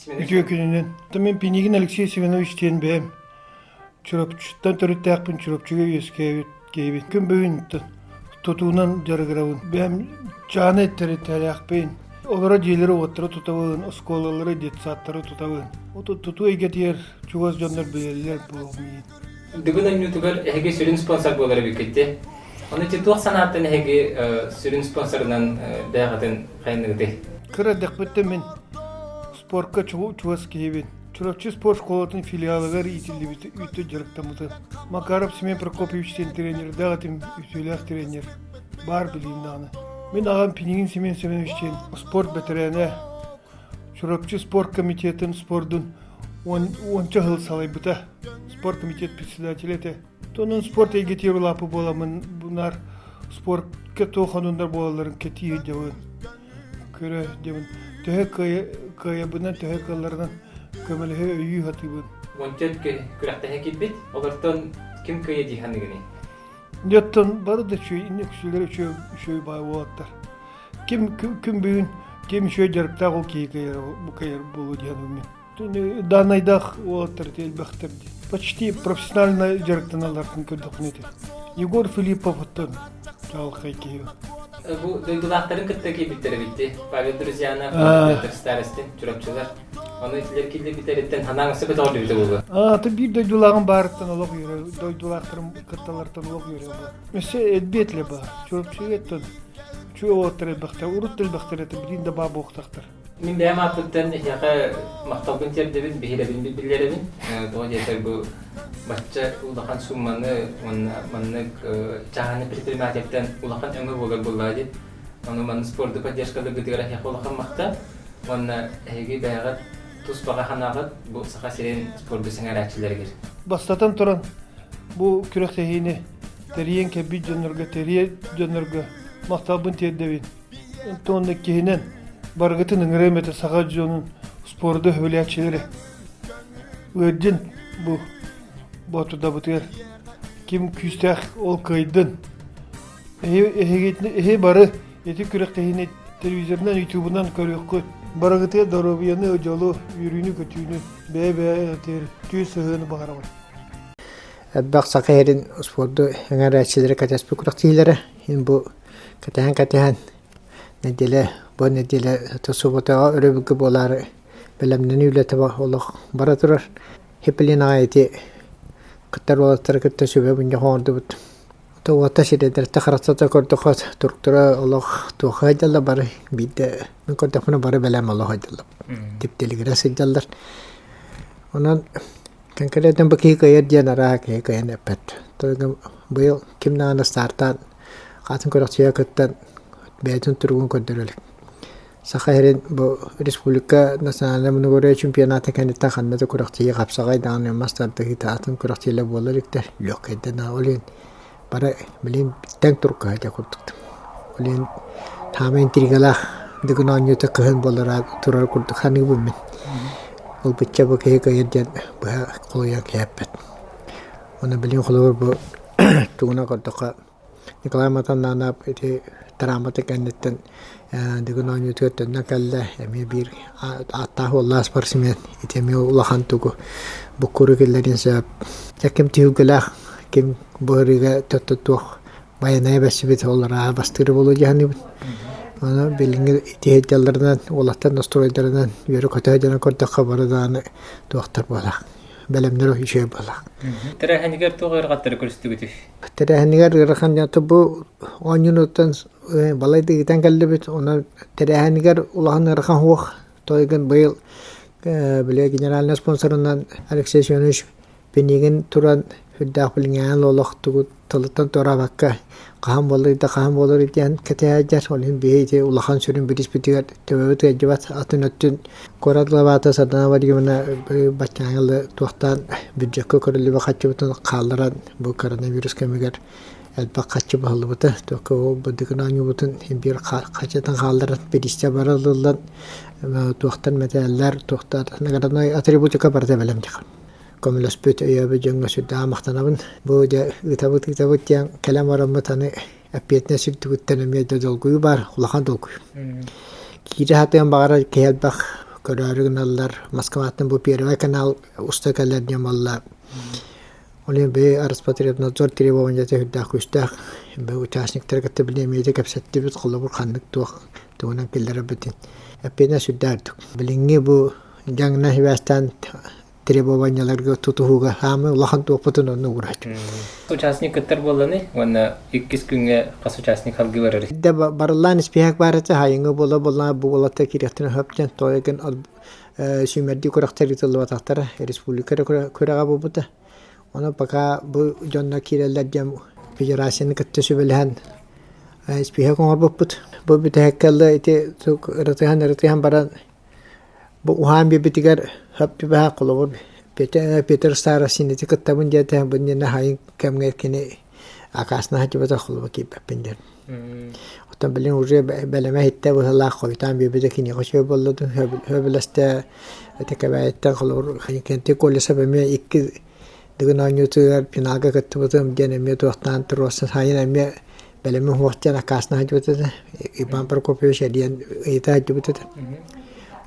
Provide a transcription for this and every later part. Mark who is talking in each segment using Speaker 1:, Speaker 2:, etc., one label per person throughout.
Speaker 1: Үтүө күнүнэн. Мин Пинигин Алексей Семенович диэн бэйэм Чурапчыттан төрүттээхпин, Чурапчыга үөскээбит киһибин. Күн бүгүн тутуунан дьарыгырабын. Бэйэм чааны тэрилтэлээхпин. Олоро дьиэлэри-уоттары тутабын, оскуолалары, детсадтары тутабын. Тутуу эйгэтигэр чугас дьоннор билэллэр буолуом.
Speaker 2: Дыгын оонньуутугар эһиги сүрүн спонсор буолар эбиккит дии. Ону ити туох санааттан эһиги сүрүн спонсорынан бэйэҕитин хайынныгытый?
Speaker 1: Кыра эрдэхпиттэн мин спорка чугас киһибин. Чурапчы спорт школатын филиалыгар иитиллибит үтүө дьарыктаммытым. Макаров Семен Прокопьевич диэн тренердээх этим, үтүөлээх тренер. Баар билиим даҕаны. Мин аҕам Пинигин Семен Семенович диэн спорт бэтэрээнэ, Чурапчы спорт комитетын спордун уонча сыл салайбыта. Спорт комитет председателэ этэ. Онон спорт эйгэтигэр улааппыт буоламмын, бунаар спортка туох хонуннар буолалларын кэтии сылдьабын. Көрө сылдьабын. Төһө кыайабынан, төһө кыалларынан көмөлөһө өйүү сатыыбын.
Speaker 2: 14 күрэхтэһэ киирбит. Олортон ким кыайа дии саныыгыный?
Speaker 1: Дьоттон бары да үчүгэй, үксүлэрэ үчүгэй, үчүгэй баай уолаттар. Ким күн бүгүн ким үчүгэй дьарыктаах ол киһи кыайар, кыайар буолуо диэн мин. Данайдаах уолаттар элбэхтэр дии. Почти профессионально дьарыктаналларын көрдөхпүнэ этэ. Егор Филипповтан чаҕылхай киһи.
Speaker 2: Бу дойдулаахтарын кытта киирбиттэр эбит дии. Павел Друзьянов, Петр Старостин, Чурапчылар. Ону итилэр киллэрбиттэриттэн санааҥ өссө көтөҕүллүбүтэ буолуо.
Speaker 1: Аа, биир дойдулааҕым баарыттан олох үөрэ, дойдулаахтарым кытталартан олох үөрэ Өссө элбиэтлэ баар. Чурапчыга үчүгэй уолаттар элбэхтэр, урут да элбэхтэр этэ, билигин да баа буолуохтаахтар.
Speaker 2: Мин бэйэм ааппыттан эһиэхэ махталбын тиэрдэбин, биһирэбин биллэрэбин. Тоҕо диэтэр бу бачча улахан суумманы уонна маннык чааһынай предпринимательтэн улахан өҥө буолар буоллаҕа дии. Ону маннык спорду поддержкалыыргытыгар эһиэхэ улахан махтал. Уонна эһиги бэйэҕит тус баҕа санааҕыт бу Саха сирин спорду сэҥээрээччилэригэр.
Speaker 1: Бастатан туран, бу күрэхтэһиини тэрийэн кэлбит дьоннорго, тэрийэр дьоннорго махталбын тиэрдэбин. Онтон иккиһинэн, барыгытын ыҥырыам этэ саха дьонун спорду сөбүлээччилэри. Ыалдьын бу Боотурдабытыгар ким күүстээх ол кыайдын. Эһиги бары ити күрэхтэһиини телевизорынан, ютубунан көрүөххүт. Барыгытыгар доруобуйаны, дьолу, үөрүүнү-көтүүнү, бэйэ-бэйэ үтүө сыһыаны баҕарабын.
Speaker 3: Элбэх саха иһэрин спорду эҥэрээччилэрэ кэтэспит күрэхтэһиилэрэ. Иһин бу кэтэһэн-кэтэһэн нэдиэлэ бу нэдиэлэ субботаҕа өрөбүлгэ буолаары бэлэмнэнии үлэтэ олох бара турар. Хиплинаҕа ити кыттар уолаттары кытта сүбэ мунньах оҥордубут. Уота сирэйдэртэ харахтата көрдөххө туруктара олох туохха сылдьаллар бары биирдэ мин көрдөхпүнэ бары бэлэм олох сылдьаллар. Типтилигирэ сылдьаллар. Онон кэҥкэлэтэн бу киһи кыайар диэн араа киһи кыайан эппэт. Быйыл ким даҕаны стартаан атын күрэхчигэ кыттан бэйэтин туругун көрдөрө илик. Саха сирин бу республика национальнай мунугуруйа чемпионата кэнниттэн ханна да күрэхтэһии хапсаҕай даҕаны мас тардыһыыта атын күрэхтэһиилэр буола иликтэр. Легкайдан ол иһин бары билигин тэҥ турукка сылдьар курдуктар. Ол иһин саамай интригалаах Дыгын оонньуута кыһын буолара турар курдук саныыбын мин. Ылбычча бу киһи кыайар диэн быһа холуйан кээппэт. Уонна билигин холобур бу тугунан көрдөххө Николай Матаннанов ити травмата кэнниттэн Дыгын оонньуутугар төннөн кэллэ. Эмиэ биир ааттаах уоллаах спортсмен. Ити эмиэ улахан тугу буккуру киллэриэн сөп. Дьэ ким түһүлгэлээх, ким бу ырыыга туох байанайа бэссибит ол арааһа бастыыры буолуо дии саныыбын. Аны билиҥҥи ити сылдьалларынан, уолаттар настройдарынан үөрэ-көтө сылдьан көрдөххө бары даҕаны туохтар буолар, бэлэмнэр үчүгэй буолар.
Speaker 2: Тэрээһинигэр туох ыарахаттары көрүстүгүтүй?
Speaker 3: Тэрээһинигэр ыарахан дьон бу оонньуунуттан балай да ыытан кэллибит. Онон тэрээһинигэр улахан ыарахан суох. Тойгун быйыл били генеральный спонсорынан Алексей Семенович Пинигин туран сүрдээх билиҥҥээҥи олох тугу тылыттан туораабакка хаһан буолар да хаһан буолар диэн кэтэһээдьэр. Ол иһин биһи ити улахан сүрүн бириспитигэр төбөбүт ыалдьыбат. Атын өттүн куорат главата Сардана Владимировна баччааҥы туохтаан бюджекка көрүллүбүт харчыбытын хаалларан бу коронавирус кэмигэр элбэх харчы баһыллыбыта. Туохха ол бырдыгын оонньуубутун биир харчытын хаалларан бириистэ бара ылыллан туохтан мэтээллэр, туохтар наградной атрибутика барыта бэлэм диэххэ. Көмөлөспүт, өйөөбүт дьоҥҥо сүрдээх махтанабын. Бу дьэ ыытабыт ыытабыт диэн кэлэн бараммыт аны эппиэтинэс үрдүгүттэн эмиэ да долгуйуу баар, улахан долгуйуу. Киирэ сатыан баҕарар киһи элбэх. Көрөөрү гыналлар. Москваттан бу Первый канал уста кэлэр диэн буолла. Ол иһин бэйэ Роспотребнадзор требованиета сүрдээх күүстээх. Бу участниктары кытта били эмиэ да кэпсэттибит, холобур ханнык туох тугунан киллэрэрбитин. Эппиэтинэс сүрдээх үрдүк. Билиҥҥи бу дьаҥынан сибээстээн требованиеларга тутуһууга саамай улахан туохпутун онно уураччы.
Speaker 2: Участник кыттар буолланы уонна иккис күҥҥэ хас участник халгыы барар?
Speaker 3: Да барыллаан испииһэк баар этэ, хайыҥы буола буолла бу уолаттар киириэхтэрин сөп диэн тоойгун сүүмэрдии күрэхтэр ыытыллыбатахтара, республика эрэ күрэҕэ буолбута. Ону пока бу дьонно киирэллэр диэн федерацияны кытта сүбэлэһэн испииһэк оҥорбуппут. Бу бүтэһиккэ ыла ити ырытыһан-ырытыһан баран бу уһаан биэрбитигэр сөп түбэһэ холобур Петр Старостин ити кыттабын диэтэ бу иннинэ хайын кэмҥэ кини акаасына сылдьыбыта холобур киирбэппин диэн. Оттон билин уже бэлэмэ иһиттэ быһыылаах хойутаан биэрбитэ киниэхэ үчүгэй буолла дуу сөбүлэстэ ити Кэбээйиттэн холобур Кэнтик Колесов эмиэ икки Дыгын оонньуутугар финалга кыттыбытым диэн эмиэ туохтаан туруорсан сайын эмиэ бэлэмин суох диэн аккаасна сылдьыбыт этэ. Иван Прокопьевич эрийэн ыйыта сылдьыбыт этэ.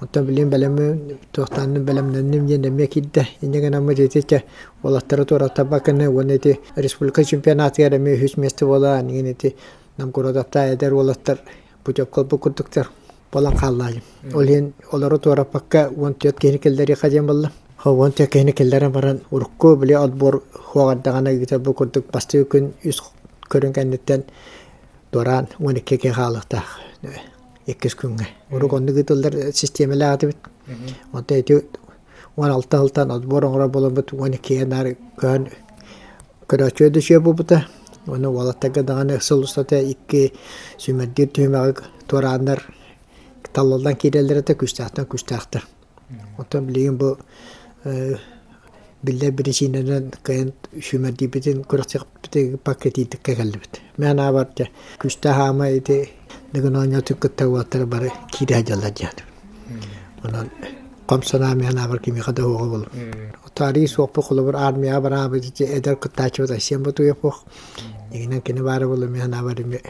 Speaker 3: Оттон билигин бэлэмин туохтаанным бэлэмнэнним диэн эмиэ киирдэ. Инньэ гынаммыт ити уолаттары туораттарбакканы уонна ити республика чемпионатыгар эмиэ үһүс миэстэ буолар аныгын ити Новгородовтаах эдэр уолаттар путевка ылбыт курдуктар буолан хааллаайым. Ол иһин олору туораппакка 14 киһини киллэриэххэ диэн буолла. 14 киһини киллэрэн баран урукку били отбор хуоҕардаҕына ыытар бу курдук бастакы күн үс көрүҥ кэнниттэн туораан 12 киһи хаалыахтаах иккис күҥҥэ. Урук оннук ыытыллар систиэмэлээх этибит. Онтон ити 16 сылтан отбор оҥорор буоламмыт 12-гэ наар көһөн көрөөччүгэ да үчүгэй буолбута. Уонна уолаттарга даҕаны сыл устата икки сүүмэрдиир түһүмэҕи туорааннар талыллан киирэллэр этэ, күүстээхтэн күүстээхтэр. Оттон билигин бу биллэр биричиинэнэн кыайан сүүмэрдиирбитин күрэхтэһиэхпитин тиийдиккэ кэллибит. Мин анаабар дьэ күүстээх аама ити Дыгын оонньоотун кытта уолаттар бары киирэ сылдьаллар диэн. Онон хом санаа мин анаабар кимиэхэ да уоҕа буолуо. Таарыйыы суохпут холобур армияҕа бараабыт ити эдэр кыттааччыбыт Айсен Ботуев Дьиҥинэн кини баара буолуо мин анаабар эмиэ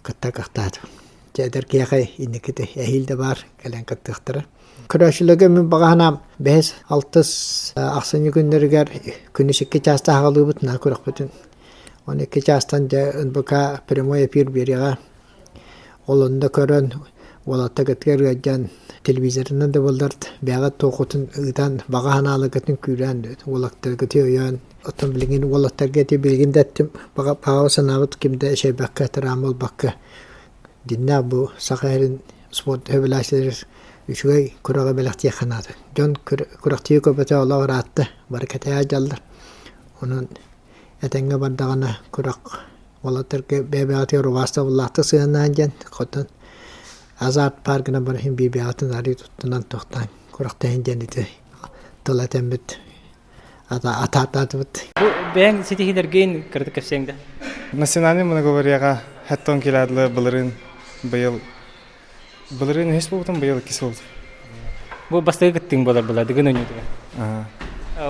Speaker 3: кытта кыахтаатым. Дьэ эдэр киһиэхэ инникити эһиил да баар кэлэн кыттыахтара. Көрөөччүлэргэ мин баҕа санаам бэһис, алтыс ахсынньы күннэригэр күнүс икки чаастаах аҕалыыбыт наа күрэхпитин. Оны икки чаастан дьэ НБК прямой эфир биэриэҕэ. Ол онно көрөн уолаттаргытыгар ыалдьан телевизорынан да буоллар бэйэҕит туоххутун ыытан баҕа санааларгытын күүрээн уолаттаргытын өйөөн оттон билигин уолаттарга ити билигин да эттим баҕа баҕа санаабыт ким да эчэйбэккэ тыраама ылбакка дьиннээх бу Саха сирин спорт сөбүлээччилэригэр үчүгэй күрэҕи бэлэхтиэххэ наада. Дьон күрэхтии көрбөтө олох ыраатта, бары кэтэһэ сылдьаллар. Онон этэҥҥэ бардаҕына күрэх уолаттарга бэйэ-бэйэҕитигэр убаастабыллаахтык сыһыаннаһан диэн хотон азарт баар гынан баран иһин биир-бэйэҕитин арыы туттунан тохтоон күрэхтэһин диэн ити тыл этэммит атаатаатыбыт.
Speaker 2: Бу бэйэҥ ситиһиилэргин кыратык кэпсиэҥ да?
Speaker 4: Национальный многоборьеҕа хэттон киладлы былырыын быйыл Былырыын үһүс буолбутум, быйыл иккис буолбутум.
Speaker 2: Бу бастакы кыттыҥ буолар была, Дыгын оонньуутугар.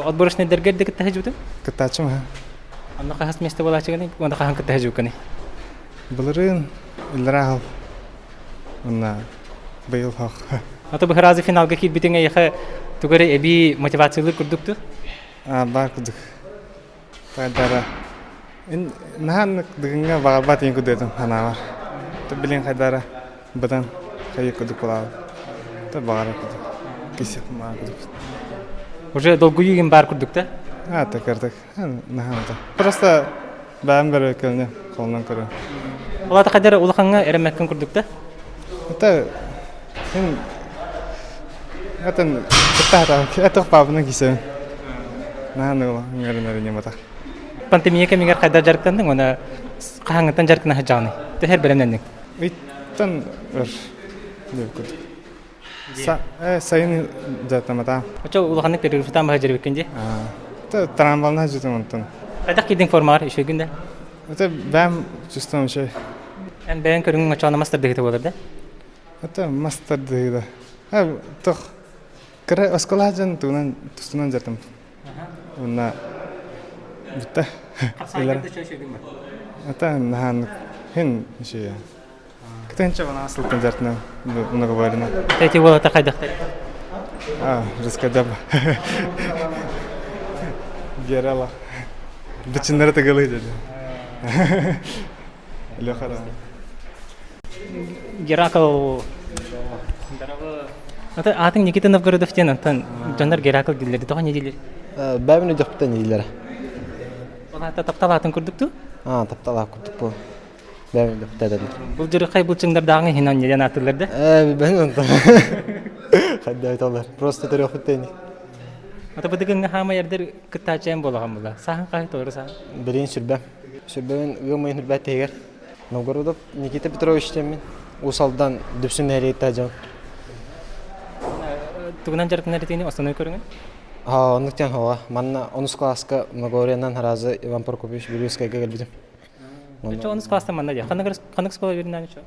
Speaker 2: Отборочнайдарга эрдэ кытта сылдьыбытым?
Speaker 4: Кыттааччым аха.
Speaker 2: Онно хаһыс миэстэ буолааччыгыный? Уонна хаһан кытта сылдьыбыккыный?
Speaker 4: Былырыын иллэрээ сыл. Уонна быйыл хох.
Speaker 2: Ата быһыразы финалга киирбитиҥ эйиэхэ тугу эрэ эбии мотивациялыыр курдук дуо?
Speaker 4: Баар курдук. Хайдара наһаа дыгыҥҥа баҕарбат иин кудуэтум ханаабар. Билин хайдара быдан хайы кудук булаабыт. Баҕара кудук. Кисик маа кудук.
Speaker 2: Уже долгуйуу баар курдук да?
Speaker 4: А, так кырдык. Наһаа Просто бэйэм бары көлүнэ холунан көрөн.
Speaker 2: Улата хайдара улахаҥҥа эрэммэккин курдук да?
Speaker 4: Это Атын кытта этох паапынан кисэбин. Наһаа ыҥырынар ньымата.
Speaker 2: Пандемия кэмигэр хайдах дьарыктанныҥ уонна хаһааҥҥыттан дьарыктана сылдьаҕыный? Төһө бэлэмнэнниҥ?
Speaker 4: Ыйтан өр диэбит курдук. Сайын дьарыктамматаҕым.
Speaker 2: Оччо улаханнык перерывтаан баһа дьарыбыккын дии?
Speaker 4: Трамвална сылдьытым онтон.
Speaker 2: Хайдах киирдиҥ формаҕар үчүгүйгүн да?
Speaker 4: Это бэйэм чувством үчүгэй.
Speaker 2: Эн бэйэҥ көрүҥүҥ очоҕуна мас тардыһыыта буолар да?
Speaker 4: Это мас тардыһыыта. Туох кыра оскуола дьон тугунан тустунан дьартым. Уонна бүтэ. Это наһааннык хин үчүгэй. Кытынча банаа сылтан дьартынан много говорено.
Speaker 2: Эти уолата хайдахтар?
Speaker 4: А, Рыскадам. Герала. Бычыннары тыгылы деді. Леха да.
Speaker 2: Геракл. Ата аатыҥ Никита Новгородов диэн онтон дьоннор Геракл дииллэр. Тоҕо не дииллэр?
Speaker 5: Бэйэм өйдөхпүттэн дииллэрэ.
Speaker 2: Ол аата таптал аатын курдук дуу?
Speaker 5: Аа, таптал аат курдук бу. Бэйэм өйдөхпүттэн этэллэр.
Speaker 2: Былдьырхай былчыҥнардааҕыҥ иһин онньа диэн ааттыыллар да?
Speaker 5: Билбэм онтон. Хайда айталлар. Просто төрүөхпүттэн.
Speaker 2: Ата быдыгыҥҥа хаамай эрдэр кыттааччы буолаҕын була. Сааһын хаһы толору сааһын?
Speaker 5: Билигин сүрбэм. Сүрбэбин ыам ыйын үрбэт тиһигэр. Новгородов Никита Петрович диэммин. Уус Алдан Дүпсүн нэһилиэгиттэн дьон.
Speaker 2: Тугунан дьарыктанар этигини основной көрүҥүн?
Speaker 5: Оннук диэн хоҕа. Манна онус кылааска Многорьянан Харазы Иван Прокопьевич Бүлүүскайга кэлбитим.
Speaker 2: Чо онус класста манна дии. Ханнык ханнык школа беринэн чо?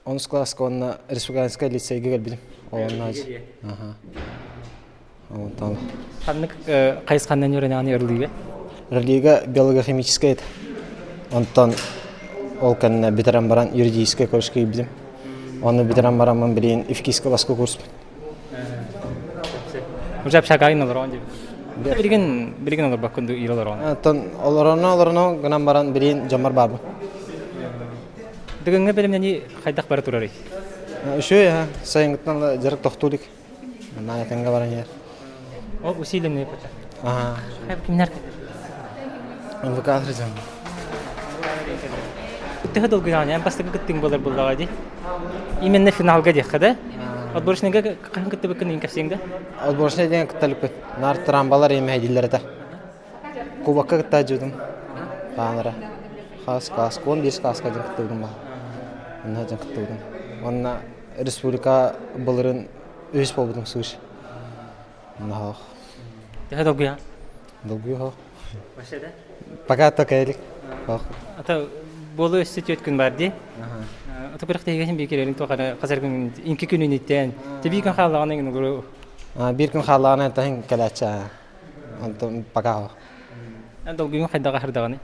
Speaker 5: Онус класска уонна республиканскай лицейгэ кэлбитим. Онна Аха. Онтон
Speaker 2: Ханнык хайысханнан үөрэнэҕин Эрлига?
Speaker 5: Эрлига биологохимическай этэ. Онтон ол кэннэ бүтэрэн баран юридическай колледжка киирбитим. Ону бүтэрэн бараммын билигин ИФКИСка баска курспут.
Speaker 2: Уже общагайын олорон диэбит. Билигин билигин олорбоккун ду ир олорон.
Speaker 5: Оттон олороно олороно гынан баран билигин дьоммор баарбын.
Speaker 2: Бүгүҥҥү бэлэмнэнии хайдах бара турарый?
Speaker 5: Үчүгэй аһа сайыҥҥыттан дьарык тохтуу илик. Манна этэҥҥэ баран иһэр.
Speaker 2: Ол усиленный пока.
Speaker 5: Аха.
Speaker 2: Кимнэр
Speaker 5: МВК сылдьан.
Speaker 2: Төһө долгуйаҕын эн бастакы кыттыҥ буолар буоллаҕа дии. Именно финалга диэххэ да. Отборочныйга хаһан кыттыбыккын иин кэпсиэҥ да?
Speaker 5: Отборочный диэн кытталыкпыт. Наар трамбалар имэһэйдииллэр этэ. Кубокка кытта дьудум. Таанара. Хас класс, 11 класска дьин кыттыбытым баа. Онно дьин кыттыбытым. Онно республика былырын үһүс буолбутум свыше. Онно
Speaker 2: Төһө долгуйаҕын?
Speaker 5: Долгуйа
Speaker 2: Вообще да?
Speaker 5: Пока только илик.
Speaker 2: Ата буолу өссө түөрт күн бар дии. Ата күрэхтэһиигэ син биир кэлэрин туох эрэ хас күн инки күнүн иттээн. Те биир күн хааллаҕына иҥин угуру.
Speaker 5: Биир күн хааллаҕына таһын кэлээччи. Онтон пока.
Speaker 2: Долгуйун хайдах аһардаҕыный?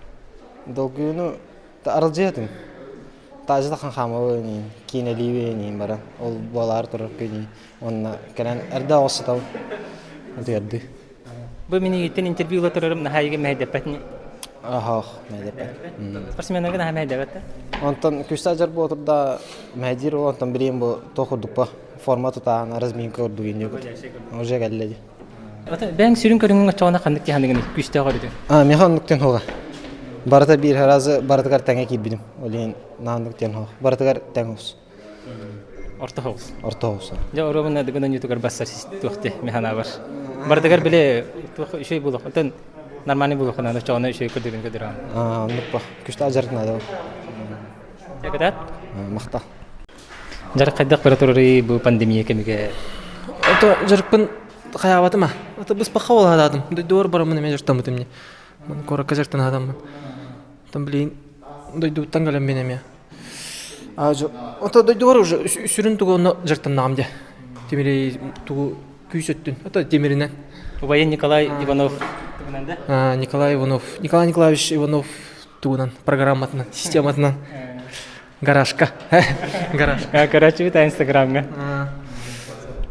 Speaker 5: Долгуйуну аралдьыйатым. Таажы хаамабын киинэлиибин баран ол буолаары турар күнү уонна кэлэн эрдэ оҕус сытабын. Утуйардыы.
Speaker 2: Бу минигиттэн интервью ыла турарым наһаа игэ мэһэйдэппэтини.
Speaker 5: Аһаах, мэһэйдэппэт.
Speaker 2: Спортсменнарга наһаа мэһэйдэбэт да?
Speaker 5: Онтон күстээх дьар буола турда мэһэйдиир ол онтон билигин бу туох курдукпа форма тутаан разминка курдук инньэ уже кэллэ дии.
Speaker 2: Бэйэҥ сүрүн көрүҥүҥ оччоҕуна ханнык тиһаныгыный күүстээх өрүтүн?
Speaker 5: А, миэхэ оннук диэн суоҕа. Барыта биир разы барытыгар тэҥэ киирбитим. Ол иһин нааннык диэн суох. Барытыгар тэҥ ус.
Speaker 2: Орто соҕус.
Speaker 5: Орто соҕус.
Speaker 2: Дьэ оруобуна дыгын онньутугар бассар туохте механабар. Барытыгар били туох үчүгэй буолуох. Оттон нормальный буолуох наада оччоҕуна үчүгэй көрдөрүн көрдөрөҕүн.
Speaker 5: Аа, оннук ба. Күстээх дьарык наада.
Speaker 2: Кытаат?
Speaker 5: Махта.
Speaker 2: Дьарык хайдах бара турарый бу пандемия кэмигэр?
Speaker 6: Ото дьарыкпын хайаабатым а. Ото быспахха буолаатым. Дойдугар бараммын эмиэ дьарыктаммытым дии. Куоракка дьарыктанаатаммын. Оттон билигин дойдубуттан кэлэммин эмиэ. Ото дойдугар уже сүрүн тугу онно дьарыктаннаҕым дии. Тимири тугу күүс өттүн. Ото тимиринэн.
Speaker 2: Убайын Николай Иванов тугунан да?
Speaker 6: Николай Иванов. Николай Николаевич Иванов тугунан программатынан, систематынан. Гаражка.
Speaker 2: Гаражка. Короче, это Инстаграмҥа.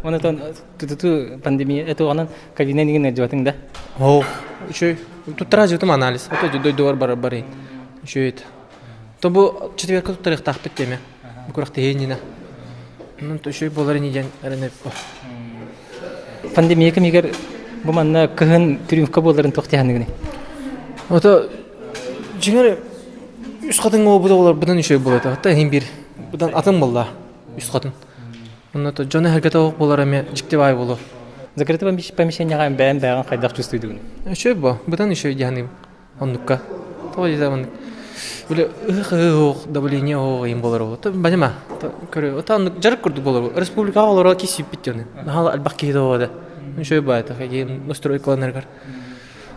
Speaker 2: Онотон туту пандемия это онон кабинет деген эрдибатыҥ да?
Speaker 6: Оо, үчүгэй. Туттара жытым анализ. Ото дойдугар барар барайын. Үчүгэй это. То бу четверка туттарыахтаахпыт диэмэ. Бу күрэхтэһииннинэ. Онон үчүгэй буолар ини диэн эрэнэбит.
Speaker 2: Пандемия кэмигэр бу манна кыһын триумфка буоларын туох диэханыгыный?
Speaker 6: Ото дьиҥэр үс хатыҥ буолбут оҕолорбутун үчүгэй буолуо этэ. Иһин биир быдан атын буолла үс хатын. Онно дьоно эһэргэтэ оһох буолар эмиэ дьикти баай буолуо.
Speaker 2: Закрытый помещениеҕа бэйэм бэйэҕин хайдах чувствуйдугун?
Speaker 6: Үчүгэй бо, быдан үчүгэй диэханыыбын. Оннукка. Тоҕо диэтэ маннык били ыһыах давление оһох ыйын буолар ол. Банима көрө ота оннук дьарык курдук буолар. Республикаҕа олоро киссиппит дьону. Наһаа элбэх киһи да оҕо Үчүгэй баайта настройкаланарыгар.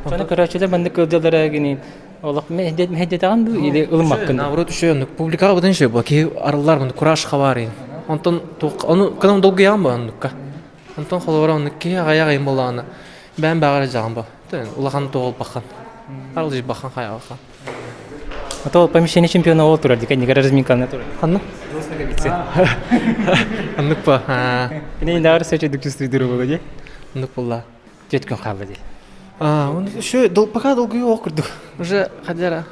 Speaker 2: Соны көрөөччүлэр маннык ыалдьаллара гини олох мэһэйдэтэҕин дуу или ылыммаккын?
Speaker 6: Наоборот үчүгэй оннук публикаҕа быдан үчүгэй була киһи арыллар муннук кураж хабаар Онтон ону кынан долгуйаҕын бу оннукка. Онтон холобура оннук киһи аҕайах ыйын буоллаҕына бэйэм баҕар дьаҕан бу. Улахан туолбахан. Арылдьыйбахан хайаҕахан.
Speaker 2: А то помещение чемпиона ол турар дика нигер разминканы турар.
Speaker 6: Ханна? Оннук па.
Speaker 2: Кини инагар сөчө дүкчүстүйдүрү болу ди.
Speaker 6: Оннук булла.
Speaker 2: Түөт күн хаалла ди.
Speaker 6: А, он еще пока долгую ох курдук. Уже хадяра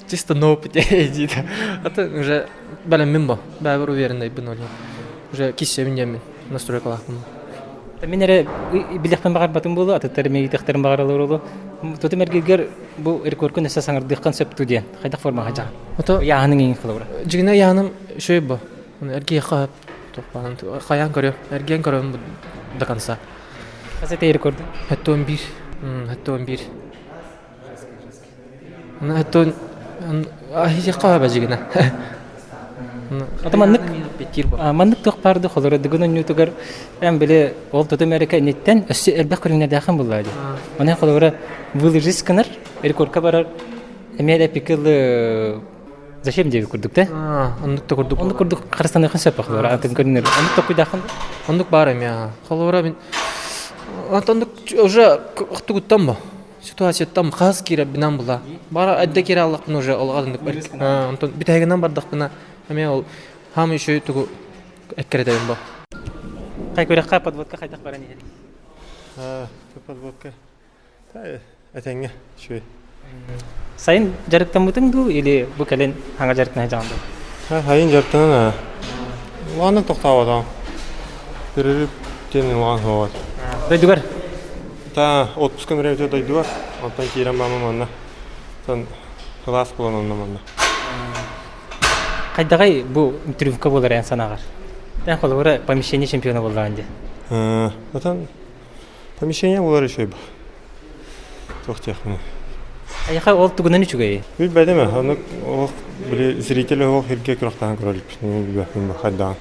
Speaker 6: чисто на опыте идит. А то уже бәлем бо. Бәбір уверенный бин оле. Уже кисе мин настройкалаахпын.
Speaker 2: Мин эрэ билиэхпин баҕарбатым буолуо, атыттар миигитэхтэрин баҕараллар буолуо. Тутум эргиргэр бу рекордкун өссө саҥардыаххын сөп дуу диэн хайдах формаҕа дьаҕан?
Speaker 6: Ото
Speaker 2: ыйааһының иҥин холобура.
Speaker 6: Дьигинэ ыйааһыным үчүгэй бу. Эргиэххэ хайаан көрүө. Эргиэн көрөм до конца.
Speaker 2: Хас этэ рекорду?
Speaker 6: 71. 71. Оттон
Speaker 2: Ата маннык маннык туох баарды холоро дыгын онньуутугар эн били ол тутум эрэ кэнниттэн өссө элбэх көрүҥнэрдээхин буллаа дии. Онон холобура вылыжись гынар рекордка барар эмиэ да пикыл зачем диэби курдук да?
Speaker 6: Оннук да курдук.
Speaker 2: Оннук курдук харыстаныахын сөп холобура атын көрүнэр. Оннук токуйдаахын.
Speaker 6: Оннук баар эмиэ. Холобура мин оннук уже тугуттан бо. Ситуацияттан хас киирэрбинэн була. Бара әдде киирэ аллахпын уже ол адыннык онтон бүтэһигинэн бардахпына эмиэ ол хаам еще тугу эккирэтэбин бо.
Speaker 2: Хай күрэххэ подводка хайдах баран иһэрий?
Speaker 4: Подводка этэҥҥэ үчүгэй.
Speaker 2: Сайын дьарыктаммытыҥ дуу или бу кэлин хаҥа дьарыктана сылдьаҕын дуу?
Speaker 4: Сайын дьарыктанан улааннык тохтооботоҕум. Перерыв диэн улахан суоҕа.
Speaker 2: Дойдугар?
Speaker 4: Та отпуска мөрөбүтэ дойдугар. Онтон киирэн мама манна. Онтон кылаас булан онно манна.
Speaker 2: Хайдаҕай бу трюмка буолар эн санааҕар? Эн холобура помещение чемпиона буоллаҕын дии.
Speaker 4: Отон помещение буолар үчүгэй бу. Туох диэхпиний?
Speaker 2: Айаха ол тугунан үчүгэй?
Speaker 4: Билбэтим ээ. Ону олох били зритель оһох сиргэ күрэхтэһэн көрө иликпин. Билбэппин хайдаҕын.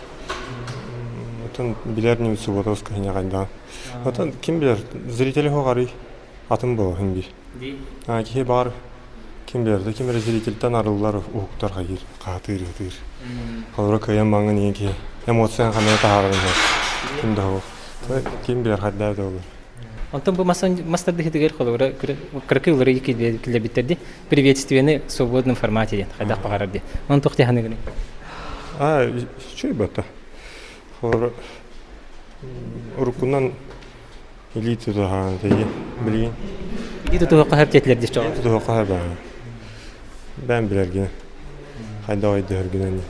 Speaker 4: Отон билэр ньим суббота воскресенье хайдаҕын. Отон ким билэр зритель оһох арый атын буолуо биир. Киһи баар ким билэр ким эрэ зрительтэн арыллар уһуктар хайыыр хаатыыр ытыыр. Холобура кыайан маҥан иһин киһи эмоцияны ханна таһаарарын ким да оһох. Ким билэр хайдаа да olur.
Speaker 2: Онтон бу мастардыһытыгар холобура кыракый уларыйыы киллэрбиттэр дии. Приветствиены в свободном формате диэн хайдах баҕарар диэн. Онон туох дии
Speaker 4: А, үчүгэй батта. Холобура уруккунан илии тутуһаан тэйи билигин.
Speaker 2: Илии тутуһуохха сөп диэтилэр дии
Speaker 4: Илии тутуһуохха сөп Бэйэм билэргинэн. Хайдах өйдөһөргүнэн.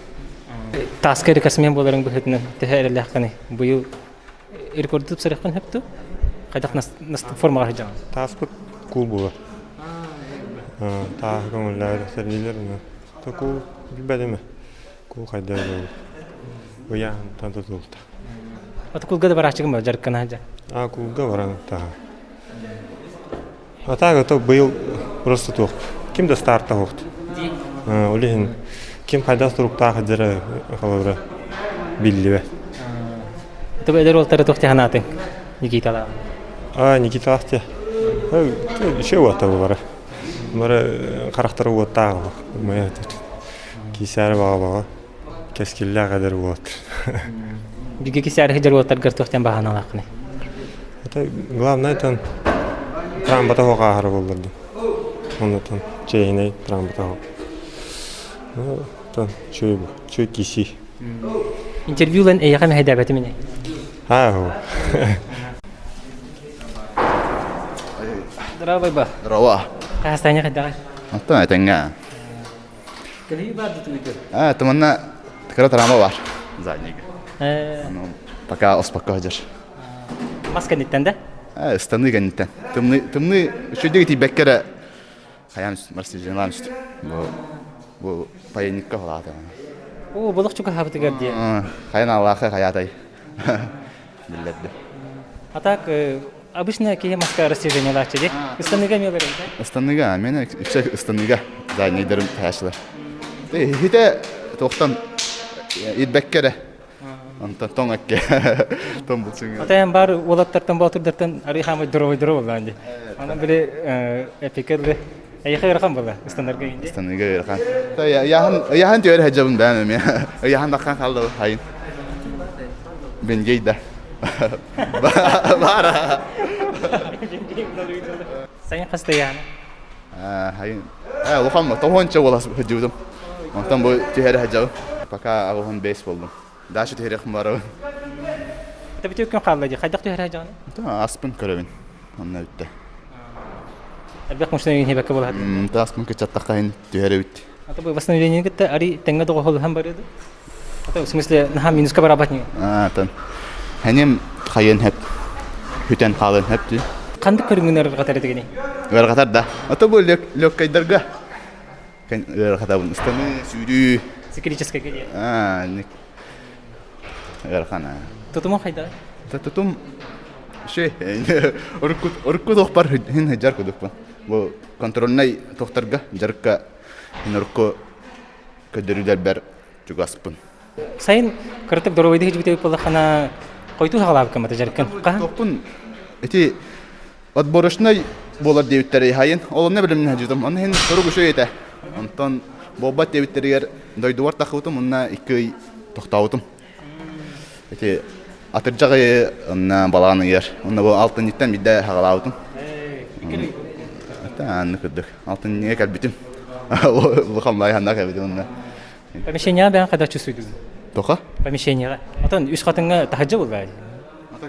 Speaker 2: Тааска рекордсмен буоларыҥ быһыытынан төһө эрэллээххиний? Быйыл рекорду тупсарыахпын сөп дуу? Хайдах формаҕа сылдьаҕын?
Speaker 4: Тааспыт куул буолар. Тааһы көҥүллээбит сэргиилэр То куул билбэтим Куул хайда буолар. Ыйааһынтан тутулта.
Speaker 2: Аты куулга да барааччыгын ба дьарыккана сылдьа?
Speaker 4: А куулга баран тааһа. А так это быйыл просто туох. Ким да старта хуохт. Ол иһин ким хайдах туруктаах дьара холобура биллибэт.
Speaker 2: Тобу эдэр уолтары туох санаатыҥ Никиталаах?
Speaker 4: А, Никиталаах те. Еще уота бары. Бары харахтары уоттаах моя Кисээр баҕа-баҕа кэскиллээх эдэр уот.
Speaker 2: Биги кисээр сылдьар уоттаргар туохтан баһаналааххыный?
Speaker 4: Это главное тан трамбата хоқ ааһара буоллар дии. Оннотон чэйинэй трамбата хоқ. Ну, тан чүй чүй киси.
Speaker 2: Интервью ылан эйиэхэ мэһэйдээбэтим ини.
Speaker 4: Аа,
Speaker 2: Здравствуй, ба.
Speaker 7: Здорово.
Speaker 2: Хаһастаня хайдаҕай?
Speaker 7: Оттон этэҥҥэ.
Speaker 2: Кэлии баар дутуйду.
Speaker 7: А, это манна кыра травма бар заднийга. Ну, пока оспакка сылдьар.
Speaker 2: Мас кэнниттэн да?
Speaker 7: Э, ыстаныы кэнниттэн. Тымныы, тымныы үчүгэйдик тиийбэккэ эрэ хайаан марсижиналаан түстүм. Бу, бу паянникка холаата.
Speaker 2: Оо, болох чугаһаабытыгар диye.
Speaker 7: Хайан аллаха хайаатай. Биллэрди.
Speaker 2: А так, обычно киһи маска растяжениелааччы дии. Ыстаныга эмиэ олорор
Speaker 7: Ыстаныга, мен үксэ ыстаныга заднийдарым таһааччылар. Хите туохтан ирбэккэ эрэ. Онтон тоҥ экке. Тоҥ булсуҥ.
Speaker 2: Отайан бар уолаттартан боотурдартан арый хаамай дорогой дорог боллаан дии. Онон били эпикелли эйиэхэ ыарахан буолла ыстанарга инди.
Speaker 7: Ыстаныга ыарахан. Ыйааһын ыйааһын түөрэ сылдьабын бэйэм эмиэ. Ыйааһын даххан хаалла хайын. Бенгей да. Баара.
Speaker 2: Сайын хаста ыйаана?
Speaker 7: Хайын. Ээ, улахан тоһуонча буола сылдьыбытым. Онтон бу түһэрэ сылдьабын. Пока 85 болдум. Дальше түһэриэхпин барабын.
Speaker 2: Это бүтүө күн хаалла дии. Хайдах түһэрэ сылдьаҕын?
Speaker 7: Аспын көрөбүн. Онно бүттэ.
Speaker 2: Элбэх машина иһибэккэ буолар.
Speaker 7: Тааспын кыччаттахха иһин түһэрэбит.
Speaker 2: А то восстановление кытта ари тэҥҥэ доҕоһолуһан барыады. А в смысле, наха минуска барабат не.
Speaker 7: А, тан. Ханем хайын хэп. Хүтэн хаалын хэп дии.
Speaker 2: Ханнык көрүҥүн ыарырҕатар этигини?
Speaker 7: Ыарырҕатар да. А то бу легкайдарга ыарырҕатабын. Ыстаны, сүүрүү.
Speaker 2: Циклическая дии.
Speaker 7: А, ыарахан.
Speaker 2: Тутуму хайда?
Speaker 7: Тутум ши урукку урукку тохпар хин хыдьар кудукпун. Бу контрольнай тохтарга дьарыкка хин урукку көрдөрүүлэрбэр чугаспын.
Speaker 2: Сайын кыратык доруобайдык ичбите буоллаххына хойутуу саҕалаабыккын бата дьарыккын.
Speaker 7: Тохпун ити отборочнай буолар диэбиттэрэ хайын ол онно билимнэ дьытым онно хин турук үчүгэй этэ. Онтон буолбат диэбиттэригэр дойдубар тахыбытым уонна икки ый тохтообутум. Ити атырдьах ыйы онно балаҕан ыйар. Онно бу алтынньыттан биирдэ хаҕалаабытым. Анны кырдык. Алтынньыга кэлбитим. Улахан баайханнаах кэлбитим онно.
Speaker 2: Помещениеҕа бэйэҥ хайдах чувствуйдугун?
Speaker 7: Тоха?
Speaker 2: Помещениеҕа. Отон үс хатыҥҥа таһырдьа буоллаа дии.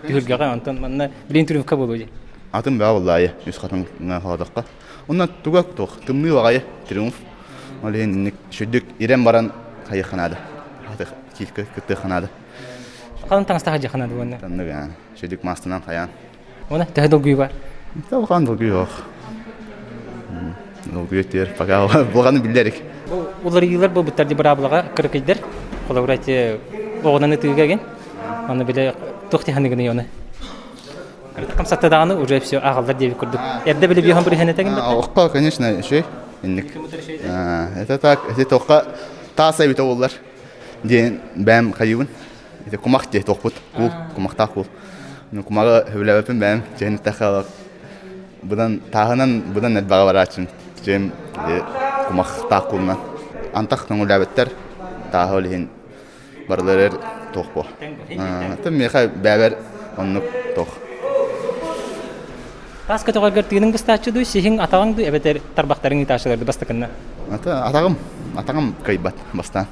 Speaker 2: Түһүлгэҕэ онтон манна билин трюмка буолуо дии.
Speaker 7: Атын баа буоллаайы үс хатыҥҥа хоодоххо. Онно туга туох тымныы баҕайы триумф. Ол иһин инник сүрдүк ирэн баран хайыахха наада. Кииркэ кыттыахха наада.
Speaker 2: Халын таҥастаах дьиэхэ наада уонна.
Speaker 7: Таннык аа сүрдүк маастанан хайаан.
Speaker 2: Уонна төһө долгуйу бар?
Speaker 7: Улахан долгуйу суох. Долгуйу тиэр пока булганы биллэрик.
Speaker 2: Бу уларыйыылар буолбуттар ди быраабылаҕа кыракыйдар. Холобура эти оҕунан ытыыга ген. Аны биле туох тиһаныгыный оны. Кырытык хамсатта даҕаны уже все ааҕаллар диэбит курдук. Эрдэ били биоһон бырыһан этэгин бэтэ?
Speaker 7: Охха, конечно, еще инник. Это так, это тоққа таас эбитэ буоллар диэн бэйэм хайыбын. Ити кумах диэ тохпут куул, кумахтаах куул. Кумаҕы сөбүлээбэппин бэйэм дьиэн эттэххэ быдан тааһынан быдан элбэҕи барааччым. Дьиэм кумахтаах куулунан. Антах көҥүллээбэттэр тааһы ол иһин барыларыгар туох буо. Атын миэхэ бэйэбэр оннук туох.
Speaker 2: Таас көтөҕөргөр тыыныҥ быстааччы дуу, сиһиҥ атаҕыҥ дуу эбэтэр тарбахтарыҥ ыытааччылар бастакынна?
Speaker 7: Ата атаҕым, атаҕым кыайбат бастаан.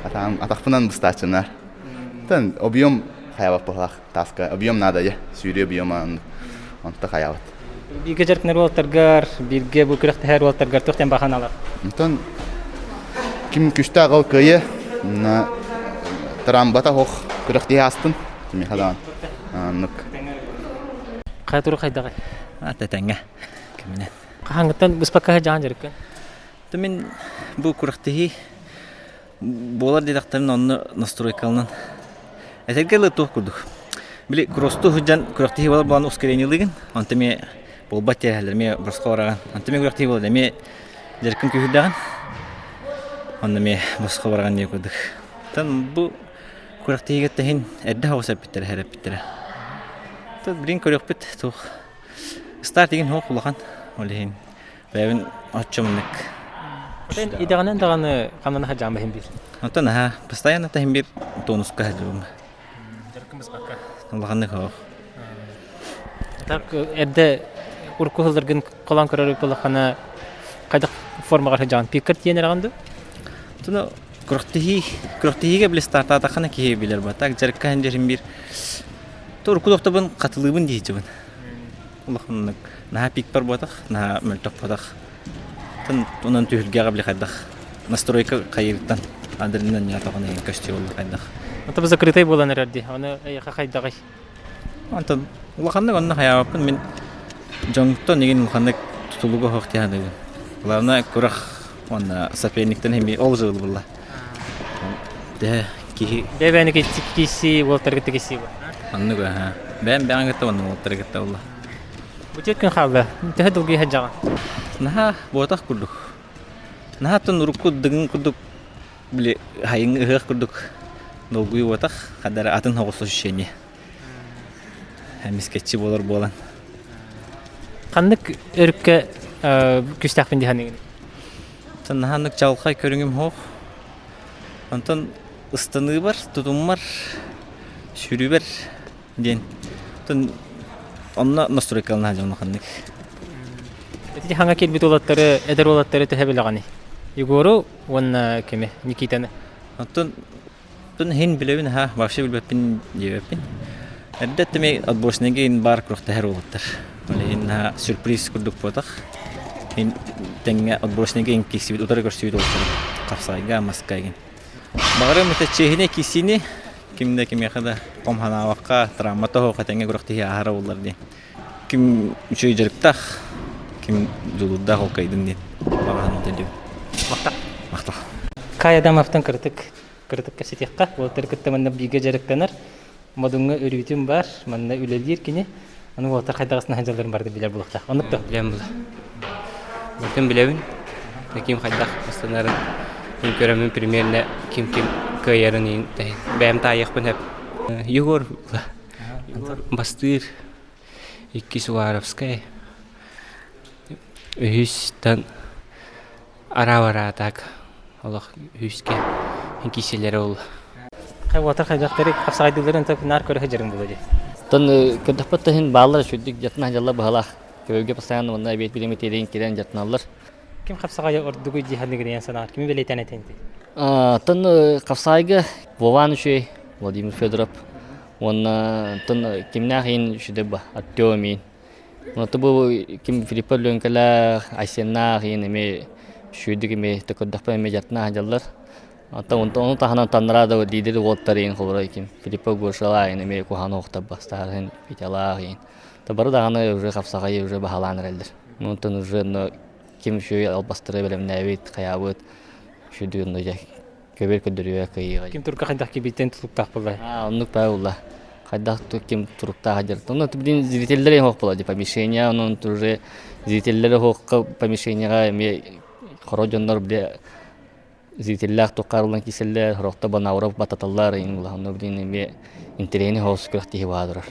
Speaker 7: Атаҕым, атахпынан быстааччынар. Тан объем хайабат быһалаах тааска. Объем надо я, сүүрүү объема онто хайабат.
Speaker 2: Бииргэ дьарыктанар уолаттаргар, бииргэ бу күрэхтэһэр уолаттаргар туох диэн баҕа санаалар?
Speaker 7: Онтон ким күстээх ол кыайы трамбата ох күрэхтиһи астын. Кимиэхэ даҕаны. Оннук.
Speaker 2: Хайа турук хайдаҕый?
Speaker 8: Тэтэҥҥэ кэминэн.
Speaker 2: Хаһааҥҥыттан быспакка сылдьаҕын дьарыккын?
Speaker 8: Мин бу күрэхтэһии буолар диэтэхтэринэ онно настройкаланан этэргэ дылы туох курдук. Били кросстуу сылдьан күрэхтэһии буолар буолан ускорениелыыгын, онто эмиэ буолбат тиэһэлэр эмиэ босхо бараҕын. Онто эмиэ күрэхтэһии буолар эмиэ дьарыккын күүһүрдэҕин, онно эмиэ босхо бараҕын диэн курдук. Оттон бу күрэхтэһиигэ тэһин эрдэ соҕус эппиттэрэ эрэппиттэрэ. Билигин көрүөхпүт туох старт игин суох улахан ол иһин Бэйэбин оччомуннук.
Speaker 2: Эн идэҕинэн даҕаны ханна сылдьаҕын бэһин биир.
Speaker 8: Оттон аһа, постоянно таһын биир тонуска сылдьабын.
Speaker 2: Дьарыккын быспакка.
Speaker 8: Улаханнык суох.
Speaker 2: Так эрдэ урукку сылларгын холоон көрөр буоллаххына хайдах формаҕар сылдьаҕын? Пиккар тиийэн эрэҕин дуу?
Speaker 8: Туну күрэхтэһии күрэхтэһиигэ били стартаатаххына киһи билэр ба. Так дьарыкка сылдьарым биир урукку тохтобун хатылыыбын диэччибин. Улаханнык наһаа пикпар буотах, наһаа мөлтөх буотах. Онон түһүлгэҕэ били хайдах настройка хайыыртан адреналин ньаатаҕын иһин көстүү буолла хайдах.
Speaker 2: Ото закрытай буолан эрэр дии. Аны эйиэхэ хайдаҕый?
Speaker 8: Онтон улаханнык онно хайаабаппын мин дьонтон игин улаханнык тутулуга суох дии саныыбын. Главное курах уонна соперниктан эмиэ ол жыл буолла. Дэ киһи
Speaker 2: Бэбэни киси уолтарга тикиси
Speaker 8: Оннук аха. Бэйэм бэҕэҥ кытта оннук уолаттары кытта буолла.
Speaker 2: Бу күн хаалла. Төһө долгуйа сылдьаҕын?
Speaker 8: Наһаа буотах курдук. Наһаа оттон урукку дыгын курдук били хайыҥ ыһыах курдук долгуйуу буотах, хадара атын соҕус ощущение. Эмискэччи буолар буолан.
Speaker 2: Ханнык өрүккэ күүстээхпин дии саныыгын?
Speaker 8: Наһааннык чаҕылхай көрүҥүм суох. Онтон ыстаныыбар, тутуммар, сүүрүүбэр диэн. Онтон онно настройкалана сылдьабын ханнык.
Speaker 2: Ити хаҥа киирбит уолаттары, эдэр уолаттары төһө билэҕиний? Егору уонна кими? Никитаны.
Speaker 8: Оттон Тун иһин билэбин аха, вообще билбэппин диэбэппин. Эрдэ эттими отборочнайга иһин баар күрэхтэһэр уолаттар. Ол иһин наһаа сюрприз курдук буотах. Иһин тэҥҥэ отборочнайга иһин киирсибит, утары көрсүбүт уолаттар хапсаҕайга, маска игин. Баҕарым это чиэһинэй киирсиини ким да кимиэхэ да хом санаабакка, травма тоһуохха тэҥҥэ күрэхтэһии ааһара буоллар диэн. Ким үчүгэй дьарыктаах, ким дьулуурдаах ол кыайдын диэн баҕа санаатын
Speaker 2: Махтал.
Speaker 8: Махтал.
Speaker 2: Кай Адамовтан кырытык кыратык кэпсэтиэххэ. Уолаттары кытта манна бииргэ дьарыктанар. Модуҥҥа өрүүтүн бар, манна үлэлиир кини. Аны уолаттар хайдах сылдьалларын барытын билэр буолуохтаах. Оннук да?
Speaker 6: Билэн була. Барытын билэбин. Ким хайдах астанарын мин көрөммүн примерно ким-ким кыайарын иһин бэйэм таайыахпын сөп. Егор бастыыр, иккис Уваровскай, үһүс тан Араа-бараа так олох үһүскэ киселлэрэ ол.
Speaker 2: Уотар хайдахтары хапсаҕайдыылларын так наар көрө сылдьарым буолуо дии.
Speaker 9: Тон көрдөхпөт да иһин бааллар үчүгдүк дьатына дьалла быһалаах. Көбөлгө постоянно уонна эбиэт билими тиэрин кирэн дьатыналлар.
Speaker 2: Ким хапсаҕайы ордугуй дии саныгын санаҕар кими бэлиэтээн этэн
Speaker 9: Тон хапсаҕайга Вован үчүгэй, Владимир Федоров уонна тон кимнээх иһин үчүгэй ба Артем иһин Онто бу ким Филиппов Лүөҥкэлээх, Айсеннаах иин эмиэ үчүгэйдик эмиэ көрдөхпө эмиэ дьарытына сылдьаллар. Оттон ону таһынан таннараа да лидер уолаттар иин холобура ким Филиппов Гошалаах иин эмиэ куһаҕан оһохтор бастаарын Витялаах иин. То бары даҕаны уже хапсаҕайы уже баһылаан эрэллэр. Онтон уже но ким үчүгэй албастары бэлэмнээбит, хайаабыт үчүгэй онно дьэ көбүөр көрдөрүө кыайыыга.
Speaker 2: Ким турка хайдах кибиттэн тутуктаах буолла?
Speaker 9: Аа, оннук баа буолла. Хайдах ким туруктаах дьарыктан. Ну, блин, зрителлэр эһох була ди помещение, онон уже зрителлэр эһохка помещениега эми хоро дьоннор бile зрителлээх туххарылан киселлэр, хорохто банауров бататаллар, ин улахан блин эми интэриэһини хоос күрэхтиһи баадырар.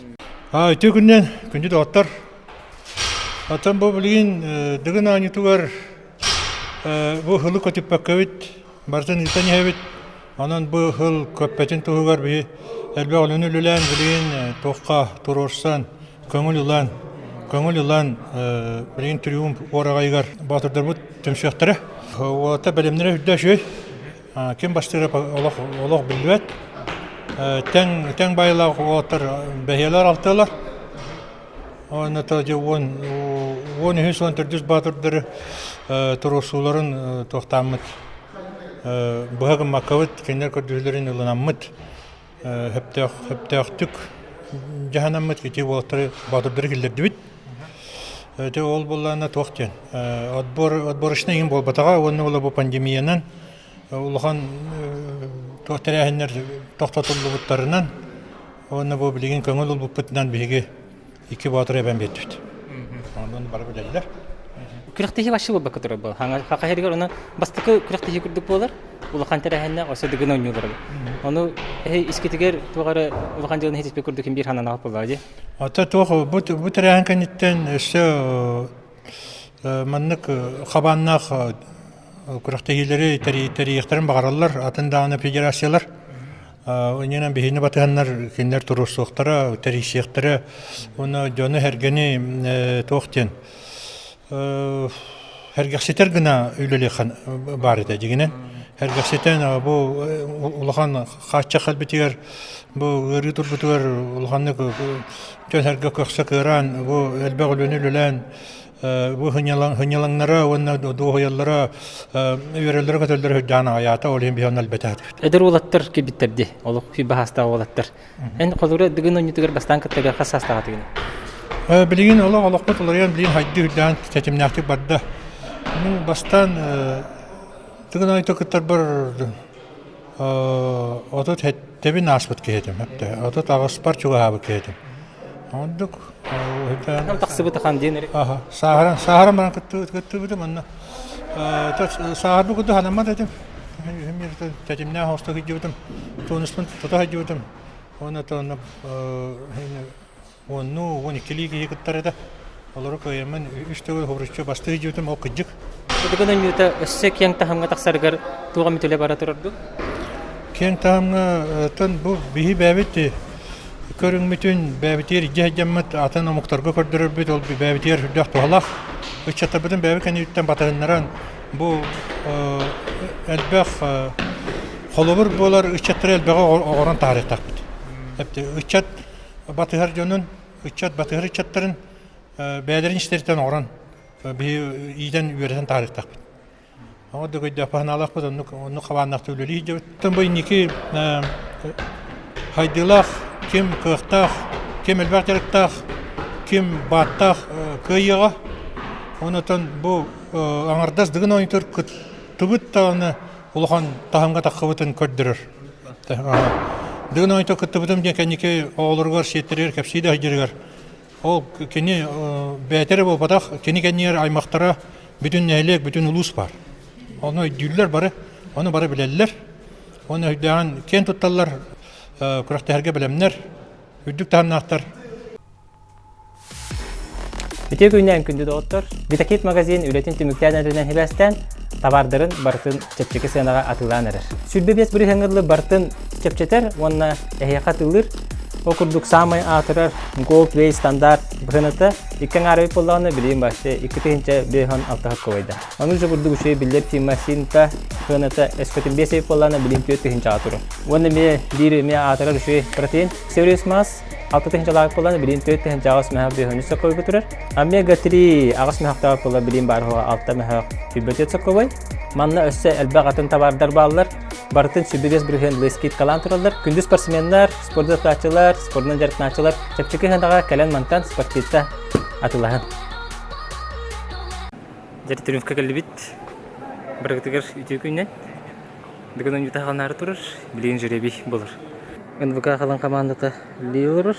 Speaker 10: А үтүө күннэн күндү доҕоттор. Оттон бу билигин Дыгын оонньуутугар бу һылы көтүппэккэбит Барытын ыытан иһэбит. Онон бу сыл көппөтүн туһугар биһи элбэх үлэни үлэлээн билигин туохха туруорсан, көҥүл ылан, көҥүл ылан билигин триумф уораҕайыгар боотурдарбыт түмсүөхтэрэ. Уолаттар бэлэмнэрэ үрдэ үчүгэй. Ким бастыыра олох олох биллибэт. Тэҥ тэҥ баайылаах уолаттар бэһиэлэр алтыалар. Уонна то дьэ 13 14 баатырдары туруорсууларын туохтааммыт быһа гыммаккабыт кинилэр көрдөһүүлэрин ылынаммыт сөптөөх сөптөөхтүк дьаһанаммыт ити уолаттары боотурдары киллэрдибит. Ити ол буоллаҕына туох диэн отбор отборочнай иҥин буолбатаҕа уонна ол бу пандемиянан улахан туох тэрээһиннэр тохтотуллубуттарынан Уонна бу билигин көҥүл ылбыппытынан биһиги икки боотуру эбэн биэрдибит. Онон бары билэллэр.
Speaker 2: Күрэхтэһии вообще буолбакка турар буолар. Хаҥа иһигэр онон бастакы күрэхтэһии курдук буолар. Улахан тэрээһиннэ өссө дыгын оонньуулар. Ону искитигэр туох эрэ улахан дьыаланы хитиспит курдук ким биир хананаах буоллаҕа дии.
Speaker 10: Ата туох бу бу тэрээһин кэнниттэн өссө маннык хабааннаах күрэхтэһиилэри тэрийиэхтэрин баҕараллар атын даҕаны федерациялар. Иннинэн биһини батыһаннар кинилэр туруорсуохтара, тэрийсиэхтэрэ уонна дьону-сэргэни туох диэн сэргэхситэр гына үлэлиэххэ баар этэ дьиҥинэн. Сэргэхситэн бу улахан хааччах кэлбитигэр бу ыарыы турбутугар улаханнык дьон-сэргэ көхсө кыараан бу элбэх үлэни үлэлээн бу сынньалаҥнара уонна дуоһуйаллара үөрэллэрэ-көтөллөрө сүрдээх аҕыйаата, ол иһин биһи онно элбэтээтибит.
Speaker 2: Эдэр уолаттар кэлбиттэр дии, олох баһаастаах уолаттар. Эн холура Дыгын оонньуутугар бастаан кыттарга хас саастаах этигин?
Speaker 10: Билигин олох олохпут уларыйан билигин хайдыы үрдээн тэтимнээхтик барда. Мин бастаан Дыгын оонньуута кыттарбар 37-бин ааспыт киһи этим. 38-пар чугаһаабыт киһи этим. Оннук
Speaker 2: тахсыбыт ахан диэн эрэ.
Speaker 10: Аха, сааһыран сааһыран баран кыттыбытым онно. Сааһырбыт курдук санаммат этим. Тэтимнээх оҥосто сылдьыбытым, тонуспун тута сылдьыбытым. Уонна онно уоннуу, 12-лии киһи кыттар этэ. Олору кыайаммын үс төгүл хобуруччу бастыы сылдьыбытым, ол кырдьык.
Speaker 2: Дыгын оонньуута өссө киэҥ таһымҥа тахсарыгар туох эмит үлэ бара турар дуу?
Speaker 10: Киэҥ таһымҥа бу биһи бэйэбит. көрүҥмүтүн бэйэбитигэр илдьэ сылдьаммыт атын омуктарга көрдөрөрбүт ол бэйэбитигэр сүрдээх туһалаах. Ыччаттарбытын бэйэбит кэнниттэн батыһыннаран бу элбэх холобур буолар ыччаттары элбэҕи оҕорон таһаарыахтаахпыт. Ыччат батыһар дьонун, ыччат батыһар ыччаттарын бэйэлэрин истэриттэн оҥорон биһи иитэн үөрэтэн таһаарыахтаахпыт. Оҕо дөгөйдөөх паһанаалаахпыт оннук оннук хабааннаахтык үлэлии сылдьабыт. Оттон бу инники хайдыылаах, ким кыахтаах, ким элбэх дьарыктаах, ким бааттаах кыайыаҕа. Онон бу аҥардас Дыгын оонньуутугар кыттыбыт даҕаны улахан таһымҥа таххыбытын көрдөрөр. Дыгын оонньуутугар кыттыбытым диэн кэнники оҕолоругар, сиэттэригэр кэпсии да сылдьарыгар Ол кини бэйэтэ эрэ буолбатах, кини кэннигэр аймахтара бүтүн нэһилиэк, бүтүн улуус баар. Ону өйдүүллэр бары, ону бары билэллэр. Ону өйдөөн киэн тутталлар, күрэхтэһэргэ бэлэмнэр, үрдүк таһымнаахтар.
Speaker 2: Үтүө күннээн күндү доҕоттор! Витакит магазин үлэтин түмүктээн эрэринэн сибээстээн, табаардарын барытын чэпчэки сыанаҕа атыылаан эрэр. 25 бырыһыаҥҥа дылы барытын чэпчэтэр уонна эһиэхэ атыылыыр. Ол курдук саамай аатырар Gold Way стандарт быһыната икки аҥаар эбит буоллаҕына билигин вообще 2506 кубайда. Ону же курдук үчүгэй биллэр фирма Синта сыаната өскөтүн 5 эбит буоллаҕына билигин 4 тыһыынчаҕа турар. Уонна эмиэ биир эмиэ аатырар үчүгэй протеин Serious Mass 6 тыһыынчалаах буоллаҕына билигин 4 тыһыынчаҕа мөһөх 5 соккойга турар. Омега-3 аҕыс мөһөхтөөх буолла билигин баар 6 мөһөх 24 соккобой. Манна өссө элбэх атын табаардар бааллар. Барытын 25 бырыһыан скидкалаан тураллар. Күндү спортсменнар, спорду ытааччылар, спордунан дьарыктанааччылар чэпчэки сыанаҕа кэлэн мантан спортивта атылаһын. Дьэ, Триумфка кэллибит. Барыгытыгар үтүө күннэн. Бүгүн оонньуута ханаары турар, билигин жребий болор. НВК халан командата үлэлии олорор.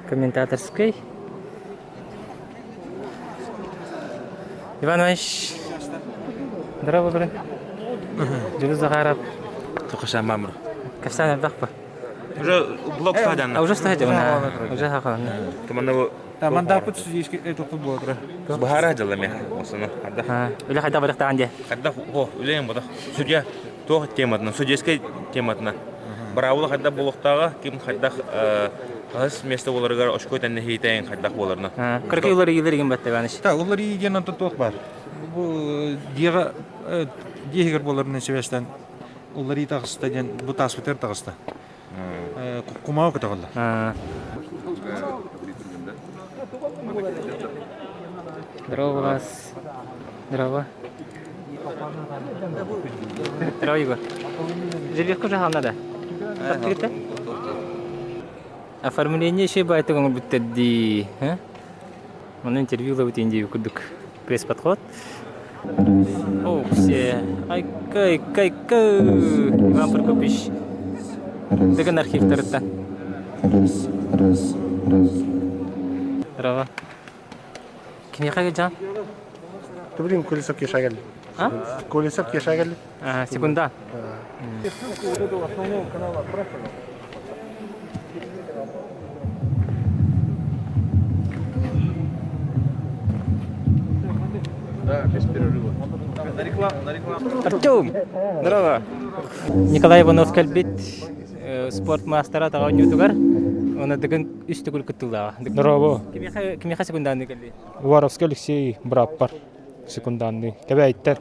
Speaker 2: Комментаторскай. Иван Иванович, здорово, болорун. Дьулус Захаров.
Speaker 11: Тохошан мамыр.
Speaker 2: Кэпсээн элбэх ба?
Speaker 11: Уже блок стадион.
Speaker 2: А уже стадион, уже хахан.
Speaker 11: Туманна
Speaker 12: Мандаппыт судейский этоппут буолар.
Speaker 11: Баһара дьалла меха осыны хадда.
Speaker 2: Үлэ хайда барыктаан де.
Speaker 11: Хадда хо үлэйин бодох. Судья туох тематына, судейскай тематына. Быраабыла хайдах буолуохтааҕа, ким хайдах хаһыс место буоларыгар очко тэннэһиитэйин хайдах буоларына.
Speaker 2: Кыракый уларыйыылар игин батта Иваныч.
Speaker 12: Та уларыйыы диэн онтон туох баар. Бу дьиэҕэ дьиэ иһигэр буоларынан сибээстээн уларыйыы таҕыста диэн бу тааспытыгар таҕыста. Кумааҕы көтөҕөллөр.
Speaker 2: Здорово, вас. Здорово. Здорово, Егор. Жеребьевка уже надо. Оформление еще байтык оҥорбуттар дии. Манна интервью ылабыт индии курдук пресс-подход. О, все. Айка, айка, айка. Иван Прокопьевич. Дыгын архивтарыттан.
Speaker 13: Раз, раз, раз.
Speaker 2: Здорово. Киниэхэ жан?
Speaker 14: Блин, Колесов Кеша келли.
Speaker 2: А?
Speaker 14: Колесов Кеша келли.
Speaker 2: Секунда.
Speaker 11: Да, без перерыва. На рекламу, на рекламу.
Speaker 2: Артем! Здорово! Николай Иванов кэлбит спорт маастара таҕа оонньуутугар уонна Дыгын үс төгүл кыттыылааҕа.
Speaker 15: Здорово.
Speaker 2: Кимиэхэ кимиэхэ секундаанныы кэлли?
Speaker 15: Уваровский Алексей бырааппар секундаанныы. Кэбээйиттэр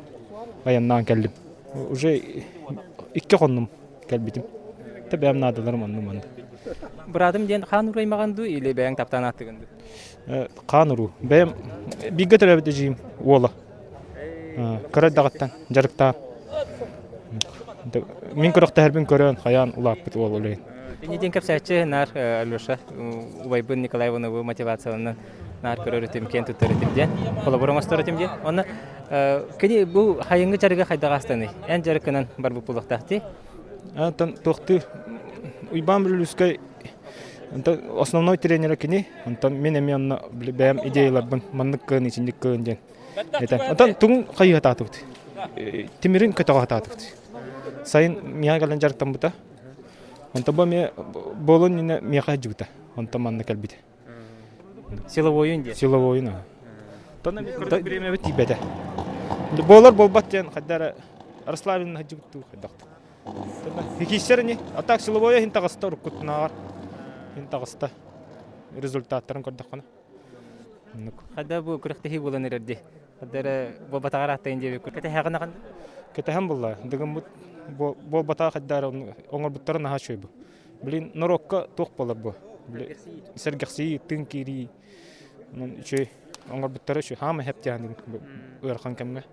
Speaker 15: айаннаан кэллим. Уже икки хоннум кэлбитим. Бэйэм наадаларым оннум онно.
Speaker 2: Быраатым диэн хаан уруймаҕын дуу или бэйэҥ таптаан ааттыгын дуу?
Speaker 15: Хаан уруу. Бэйэм бииргэ төрөөбүт эдьиийим уола. Кыра эрдэҕиттэн дьарыктаан. Мин күрэхтэһэрбин көрөн, хайаан улааппыт уол үлэйин.
Speaker 2: Инньэ диэн кэпсээччи наар Алеша убайбын Николай Ивановы мотивацияланан наар көрөр этим, киэн туттар этим диэн, холобур оҥостор этим диэн. Онно кини бу хайыҥҥы дьарыга хайдах аастаный? Эн дьарыккынан барбыт буолуохтаах дии?
Speaker 15: Онтон туохтуу Уйбаан Бүлүлүскэй основной тренера кини. Онтон мин эмиэ онно бэйэм идеяларбын маннык кыын, итинник кыын диэн этэн. Онтон тугун хайыһатаатыбыт? Тимирин көтөҕө сатаатыбыт. Сайын миэхэ кэлэн дьарыктаммыта. Онтон бу эмиэ буолун иннинэ миэхэ сылдьыбыта. Онтон манна кэлбитэ.
Speaker 2: Силовойун диэн.
Speaker 15: Силовойун аа. Тонна бириэмэбит тиийбэтэ. Буолар буолбат диэн хайда эрэ расслабленно сылдьыбыт дуу хайдах. Кииссэр ини. А так силовое иһин таҕыста уруккутунааҕар. Иһин таҕыста. Результаттарын көрдөххүнэ.
Speaker 2: Хада бу күрэхтэһии буолан эрэр дии. Хада эрэ буолбатаҕар ааттайын диэбиккин. Кэтэһэҕин ахан?
Speaker 15: Кэтэһэн булла. Дыгыммыт буолбатаҕа хайдаар оҥорбуттара наһаа үчүгэй бу. Блин, норуокка туох буолар бу? Сэргэхсийии, тыын киирии. Онон үчүгэй оҥорбуттара үчүгэй. Хаама хэптиаһын ыарахан кэмҥэ.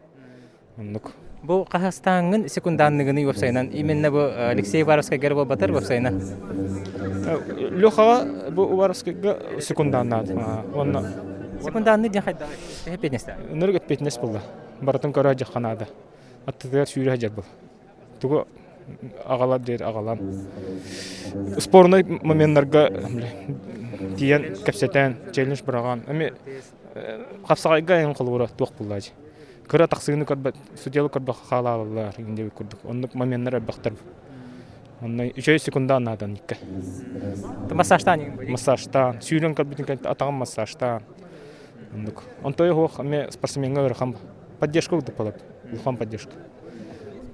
Speaker 15: Оннук.
Speaker 2: Бу хаһыстааҥҥын секундаанныгыный уопсайынан именно бу Алексей Уваровскайга эрэ буолбатар уопсайынан?
Speaker 15: Лехаҕа бу Уваровскайга секундааннаат. Уонна
Speaker 2: Секундаанны диэн хайдах эппиэтинэстээх?
Speaker 15: Ынырык эппиэтинэс буолла. Барытын көрө дьахха наада. Аттытыгар сүүрэ сылдьар был. Тугу аҕалар диэри аҕалан. Спорнай моменнарга тиийэн кэпсэтэн, челлендж быраҕан. Эми хапсаҕайга эҥин холобура туох буолла дии. Кыра тахсыыны көрбөт, судьялы көрбөх хаалаалалар диэбит курдук. Оннук моменнар элбэхтэр. Онно үчүгэй секунда наадан икке.
Speaker 2: Массажтаан
Speaker 15: Массажтаан. Сүүрэн көрбүтүн кэннэ атаҕым массажтаан. Оннук. Онтойо суох эмиэ спортсмеҥҥа ыарахан поддержка курдук буолар. Улахан поддержка.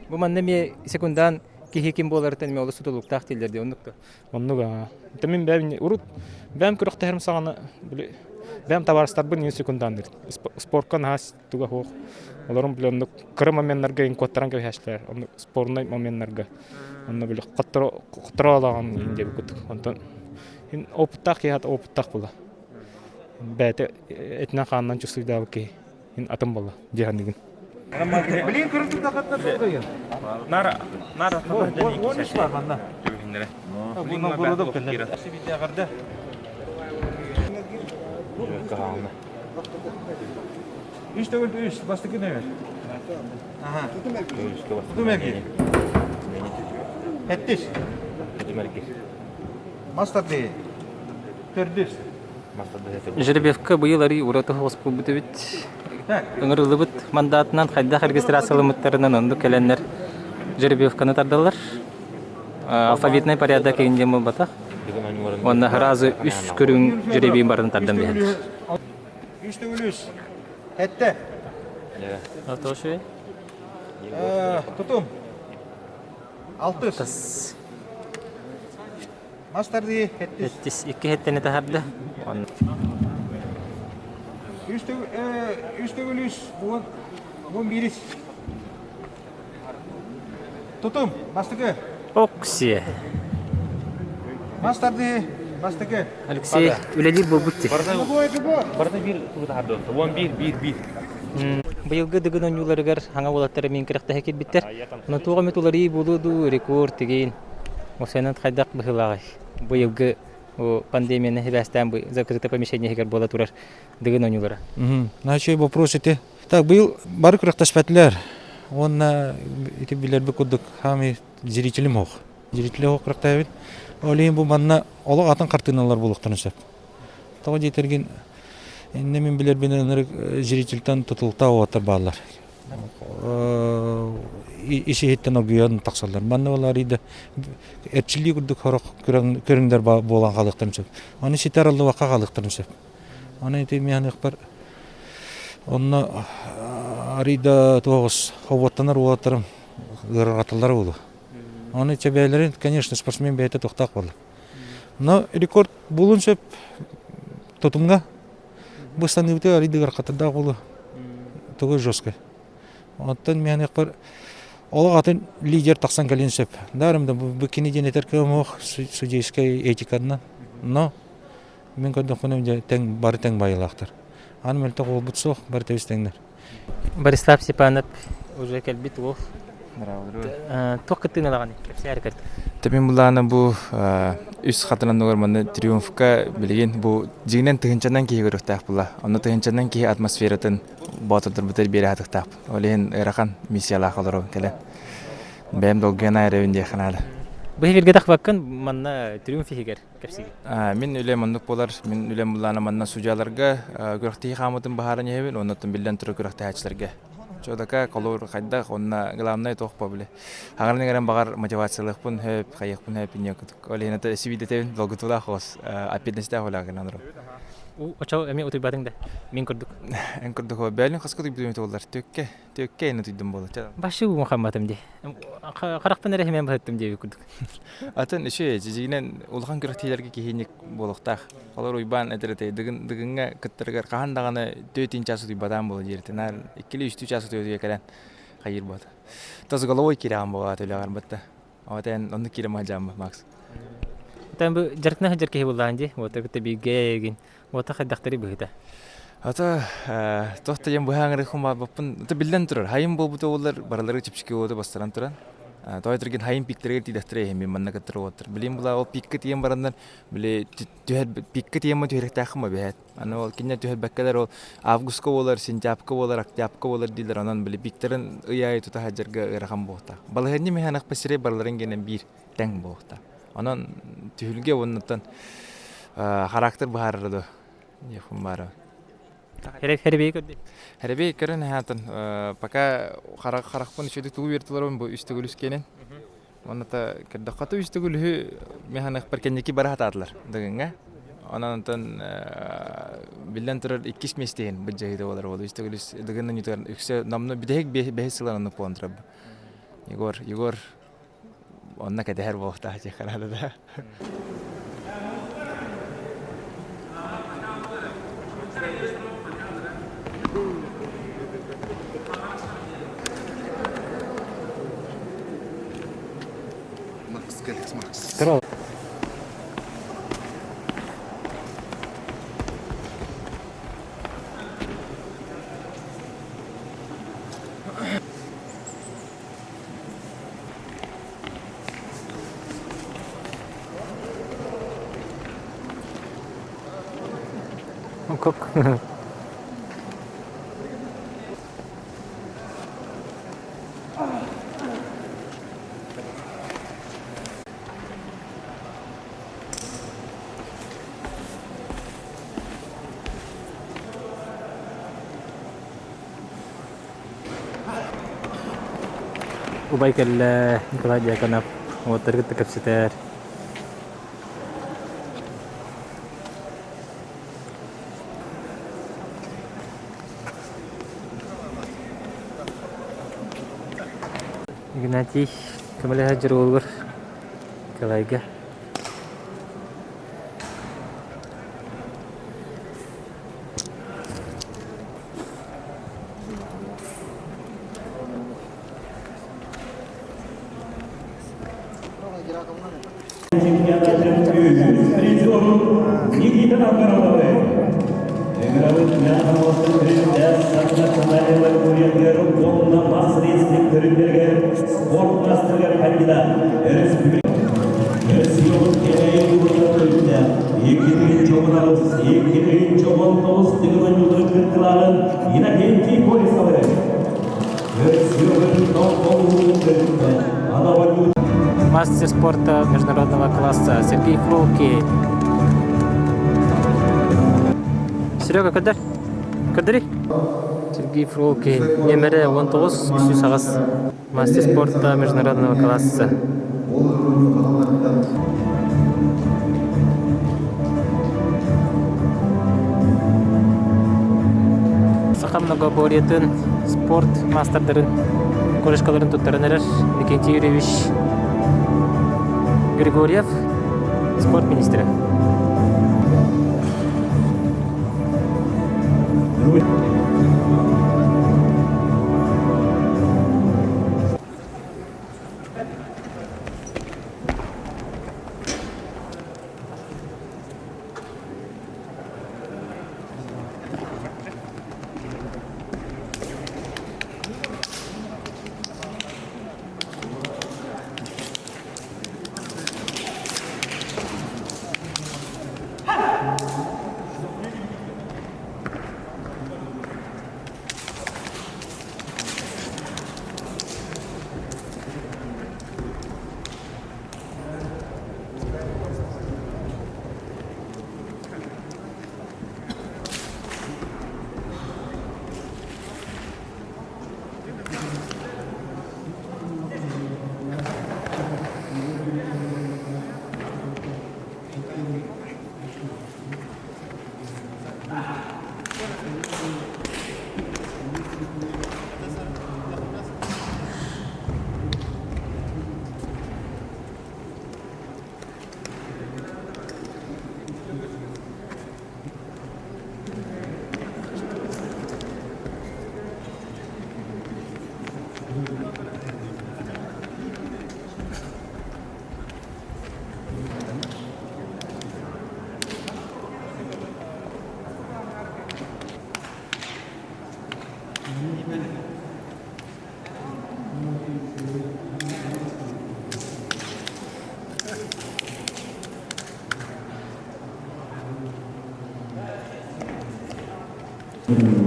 Speaker 2: Бу манна эмиэ секундаан киһи ким буоларыттан эмиэ олус тутулуктаах дииллэр дии оннук дуо?
Speaker 15: Оннук аа. Мин бэйэм урут бэйэм күрэхтэһэрим саҕана били бэйэм табаарыстарбын иин секундаанныыр. Спортка наһаа туга суох. Олорун били оннук кыра моменнарга иин куоттаран кэбиһээччилэр. Оннук спорнай моменнарга. Онно били хотторо алаҕын иин диэбит курдук. Онтон ин опыттаах киһи опыттаах була. Бэйэтэ этинэн-хаанынан чувствуйдаабыт киһи. Ин атын буолла дии саныыбын.
Speaker 12: Блин, кырдьык долгуйун.
Speaker 11: Нара, нара,
Speaker 12: Уон үс бар манна. Буну кэллэ. Үс төгүл үс, бастакы нөмер. Ага. Тутум эргиир. Хэттис. Мастер дии. Төрдүс.
Speaker 2: Жеребьевка быйыл арый ураты соҕус буолбут эбит. Ыҥырыллыбыт мандатынан хайдах регистрацияламмыттарынан оннук кэлэннэр жеребьевканы тардаллар. Алфавитный порядок иһин диэн буолбатах. Уонна сразу үс көрүҥ жеребийин барытын тардан биһэллэр.
Speaker 12: Үс төгүл үс. Этте.
Speaker 2: Атоши.
Speaker 12: Тутум. Алтыс. Мас тардыы хэттис.
Speaker 2: Хэттис икки хэттени таһарды.
Speaker 12: Үс үс төгүл үс уон уон биирис. Тутум бастакы.
Speaker 2: Оксия.
Speaker 12: Мас тардыы бастакы.
Speaker 2: Алексей үлэлиир буолбут дии.
Speaker 11: Барыта биир тугу таһарды. Уон биир биир биир.
Speaker 2: Быйылгы Дыгын оонньууларыгар хаҥа уолаттара мин күрэхтэһэ киирбиттэр. Ону туох эмит уларыйыы буолуо дуу, рекорд тигиин. Осенан хайдах быһыылааҕый? Быйылгы пандемияны сибээстээн бу закрытое помещение иһигэр буола турар Дыгын оонньуулара.
Speaker 12: Начай вопрос ити. Так, быйыл бары күрэхтэспэтилэр. Уонна ити билэрбит курдук хаамый зрителим суох. Зритель суох күрэхтэһэбит. Ол иһин бу манна олох атын хартыыналар буолуохтарын сөп. Тоҕо диэтэргин иннэ мин билэрбинэн ынырык зрительтэн тутулуктаах уолаттар бааллар. Ис-иһиттэн оргуйан тахсаллар. Манна ол арыйда эрчиллии курдук сорох көрүҥнэр буолан хаалыахтарын сөп. Аны ситэ арыллыбакка хаалыахтарын сөп. Аны ити миэхэ онно арыйда туоҕус хобуоттанар уолаттарым ыарырҕаталлара буолуо. Аны чэбээлэрин, конечно, спортсмен бэйэтэ туохтаах буолла. Но рекорд буолуон сөп тутумҥа Бу саныыбытыгар арыйдыгар хатырдаах буолуо. Тугу жестко. Оттон миэхэ олох атын лидер тахсан кэлиэн сөп. Дарым да бу кини диэн этэр кыам судейскай этиканан. Но мин көрдөхпүнэ дьэ тэҥ бары тэҥ байылаахтар. Аны мөлтөх уолбут суох, бары тэбис тэҥнэр.
Speaker 2: Борислав Степанов уже кэлбит уол. Туох кыттыыны ылаҕыный? Кэпсээр кэрт.
Speaker 4: Тэбин булаана бу үс хатыланныгар манна триумфка билигин бу дьиҥинэн тыһыынчанан киһи көрүөхтээх була. Онно тыһыынчанан киһи атмосфератын боотурдарбытыгар биэрэ сатыахтаахпын. Ол иһин ыарахан миссиялаах олоробун кэлэн. Бэйэм долгуйан эрэбин диэххэ наада.
Speaker 2: Бу эфиргэ тахпаккын манна триумф иһигэр кэпсиигин.
Speaker 4: Мин үлэм оннук буолар. Мин үлэм булаана манна судьяларга күрэхтэһии хаамыытын быһааран иһэбин, оннуттан биллэн турар күрэхтэһээччилэргэ. Чодака колор хайдах онна главное туох били. Хаҥаран иҥэрэн баҕар мотивациялыахпын хөп, хайыахпын хөп иньэ кутук. Ол иһин это сибидэтэбин долгутуулаах оҕус ответственностьтаах үлэҕэ гынан олором.
Speaker 2: Очо эми утуйбатыҥ да мин курдук.
Speaker 4: Эн курдук бээлин хаска утуйбутум этэ Төкке Төкке эн утуйдум буола.
Speaker 2: Башы мухамматым ди. Харахпын эрэ химэн быһыттым диэби курдук.
Speaker 4: Атын үчүгэй дьиҥинэн улахан күрэхтэһиилэргэ киһиник буолуохтаах. Олор Уйбаан этэр этэ дыгын дыгыҥҥа кыттарыгар хаһан даҕаны түөрт чаас утуйбатаан буола диир этэ. Наар иккили-үстүү чаас утуйа кэлэн хайыыр буолта. Тас головой киирэҕин буолаат үлэҕэр батта. Оот эн оннук киирэ маһдьааммы Макс.
Speaker 2: Тан бу дьарыкна сылдьар киһи буоллаҕын дии. Уота кытта бииргэ эгин. Уота хайдахтары быһыта.
Speaker 4: Ата туох да диэн быһааҥыры хумаабаппын. Ата биллэн турар, хайым буолбута буоллар барылары чэпчэки уоту бастаран туран. Тоҕо этэргин хайым пиктэригэр тиийдэхтэрэ иһин мин манна кыттар уоттар. Билим була ол пикка тиийэн бараннар били түһэр пикка тиийэн түһэриэхтээххин ба биһээт. Аны ол кинилэр түһэрбэккэлэр ол августка буолар, сентябрька буолар, октябрька буолар дииллэр. Онон били пиктэрин ый аайы тута сылдьарга ыарахан буолуохтаах. Балаһыанньа миһаанахпа сирэй барыларын гэнэн биир тэҥ буолуохтаах. Онон түһүлгэ уоннаттан характер быһаарара дуо диэхпин баара.
Speaker 2: Хэрэбиэй көрдүм.
Speaker 4: Хэрэбиэй көрөн аһаатан пока харахпын үчүгэй тугу үөртүлэрин бу үс төгүл үс киэнин. Уонна та көрдөххө үс төгүл үһү механыхпар кэнники бара сатаатылар дыгыҥҥа. Онон онтон биллэн турар иккис миэстиһин быдьаһыыта буолар буолу үс төгүл үс дыгыннын үтүгэр үксэ номну бүтэһик бэһис сылан оннук буолан турар. Егор Егор онно кэтэһэр буолуохтаах диэххэ наада да.
Speaker 7: Макс, Макс.
Speaker 2: Кок. Убай кэллэ Николай Дьяконов уолаттары кытта кэпсэтэр. Игнатий көмөлөһө дьоруолугар Николайга. Мастер спорта международного класса Сергей Фролки. Серега, көрдөр? Көрдөрүй? Сергей Фролки, нөмірі 19, 308. Мастер спорта международного класса. Саха многоборьетын спорт маастардарын корешкаларын туттаран эрэр Викентий Юрьевич Григорьев, спорт министрэ.
Speaker 16: Бэйэтин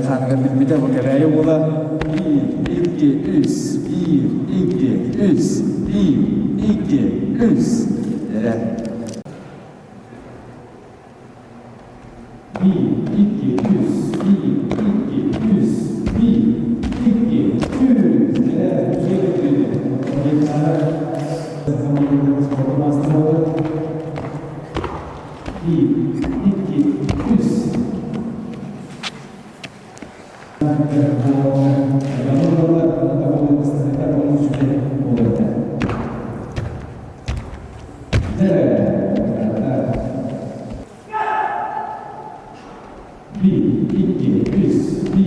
Speaker 16: хааныгар билбитэ бу Кэбээйи уола биир, икки, үс, биир, икки, үс, биир, икки, үс. Эрэ. Биир, икки, үс, биир, икки, үс, биир, икки, үс. Эрэ. Биир, икки, үс.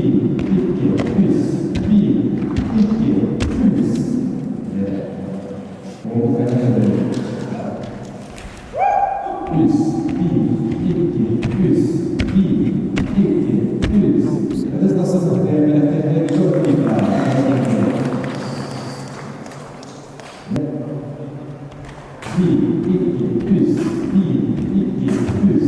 Speaker 16: Bir, iki, üç, bir, iki, üç, bir, iki, üç. Үс, биир, икки, үс, биир, икки, үс. Bir, икки, үс, биир, икки, үс,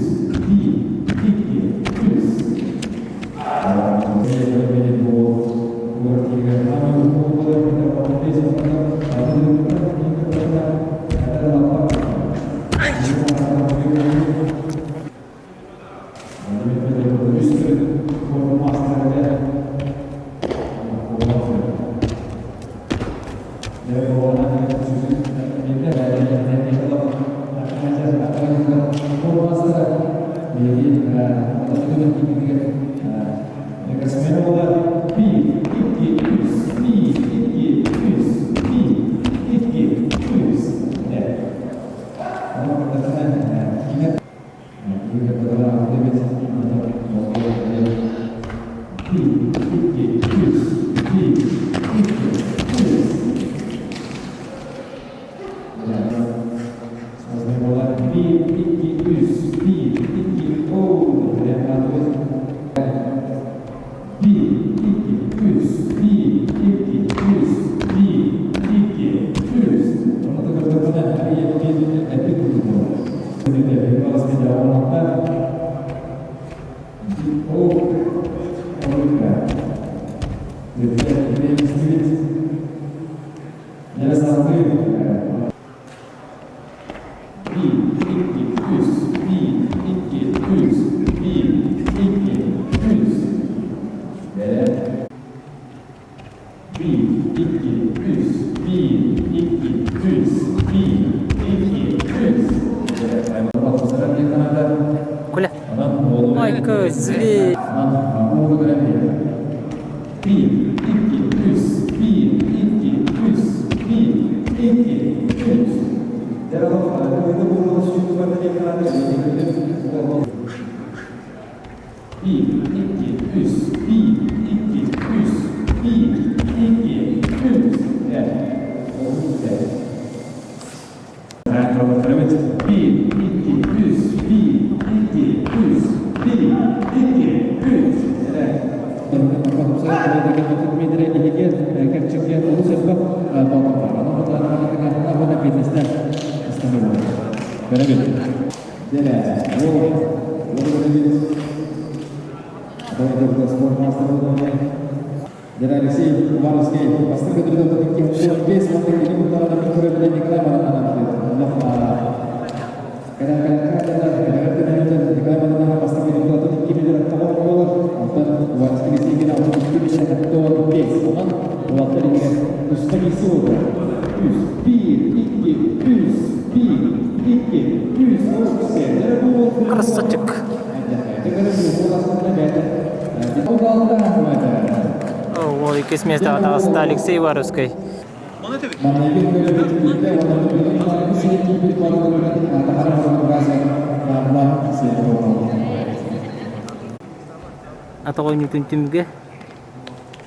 Speaker 16: биир, икки, үс.
Speaker 2: Коля. Ой, козли. Красавчик. Ол иккис миэстэҕэ таҕыста Алексей Уваровскай. Атах оонньуутун түмүгэ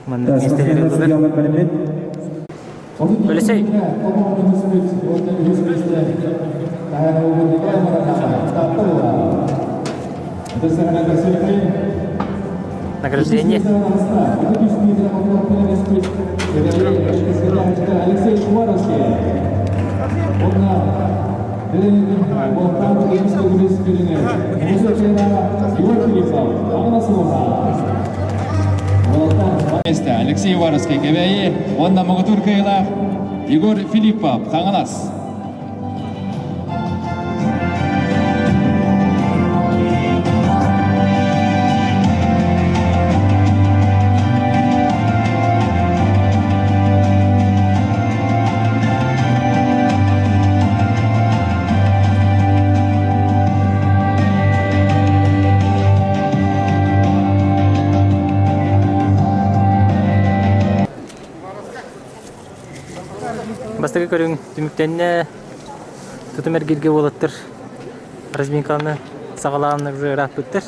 Speaker 2: маннык миэстэлэри ыллылар. Алексей. Награждение.
Speaker 16: Алексей Уваровский Кэбээйи уонна муҥутуур кыайыылаах Егор Филиппов Хаҥалас.
Speaker 2: Бастакы көрүҥ түмүктэннэ тутум эргиргэ уолаттар разминканы саҕалааннар ырааппыттар.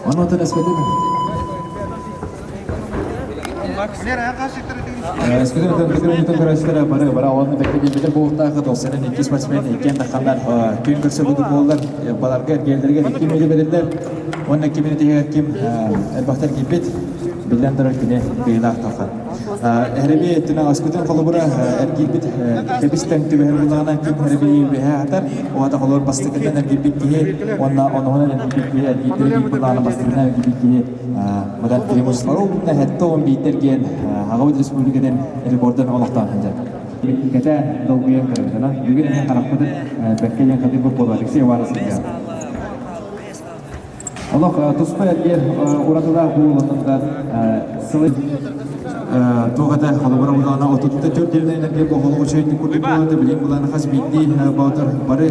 Speaker 16: Онотон эспэтим. Эспэтим өтөн көрөчтөрө бары бара онны бэккэ диэбитэ буолтаахы тосенен икки спортсмен иккиэн тахханнар күн көрсө будук буоллар баларга эргиэллэригэр икки мүнүүтэ бэриллэр уонна икки мүнүүтүгэр ким элбэхтэр киирбит биллэн турар кини кыайыылаах таххан. Эрэби өттүнэн аскытын холобура эргийбит кэбистэн түбэһэр булаҕынан ким эрэби үөһэ атар, уота холобур бастакытынан эргийбит киһи уонна онуһунан эргийбит киһи эргийдэр эргийбит булаҕына бастакытынан эргийбит киһи мыдан примус барыл хэттэ он биирдэр диэн Аҕабыт республикатын рекордун олохтоон сылдьар. Кэтэ долгуйан көрөбүт. Онон бүгүн эһэн харахпытын бэркэ диэн хатыйбыт буолуо Алексей Уваровский. Олох туспа эргиэр уратылаах буолуоннан сылы туох этэ холобура булаана отутта төрт диэн энергия бохолоҕу үчүгэйдик курдук буолата билин булаана хас биирдии боотур бары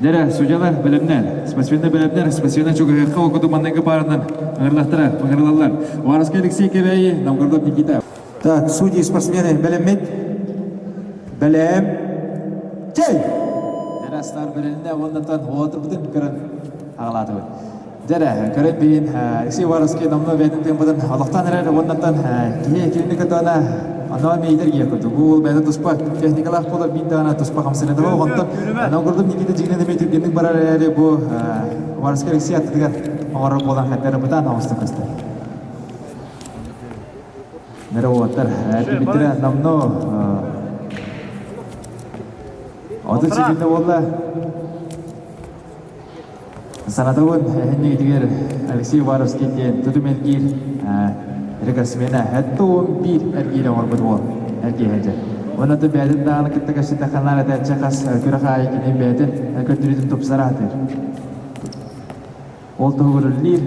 Speaker 16: Дэрэ, судьялар бэлэмнэр, спортсменнар бэлэмнэр, спортсменнар чугаһыахха окуту манныгы паарынан ыҥырылахтара, ыҥырылаллар. Уваровскай Алексей Кэбээйи, Новгородов Никита.
Speaker 17: Так, судьи спортсмены бэлэммит. Бэлэм. Чэй!
Speaker 16: Дэрэ, астар бэлэннэ уоннатан уотурбутун көрөн аҕалаатыбыт. Дэрэ, көрөн биин Алексей Уваровский номнуо бэйэтин тыыммытын олохтоон эрэр уоннатан киһи кинини кытаана онно миитер киһи курдук. Бу уол бэйэтэ туспа техникалаах буолар биир даҕаны туспа хамсаныы онтон Новгородов Никита дьиҥинэн эмиэ түргэнник барар эрээри бу Уваровский Алексей аттытыгар оҥорор буолан хайдары бытаан оҕустук көстөр. Нэрэ уолаттар Дмитрий номнуо 30 секунда буолла. Санатабын эһиннигитигэр Алексей Уваровский диэн тутум эргиир рекордсмена хэттэ биир эргиир оҥорбут уол эргиэһэдьэ. Онон бэйэтин даҕаны кытта кэпсэтэ ханаар этээччи хас күрэх аайы кини бэйэтин көрдөрүүтүн тупсара сатыыр. Ол туһугар үлэлиир,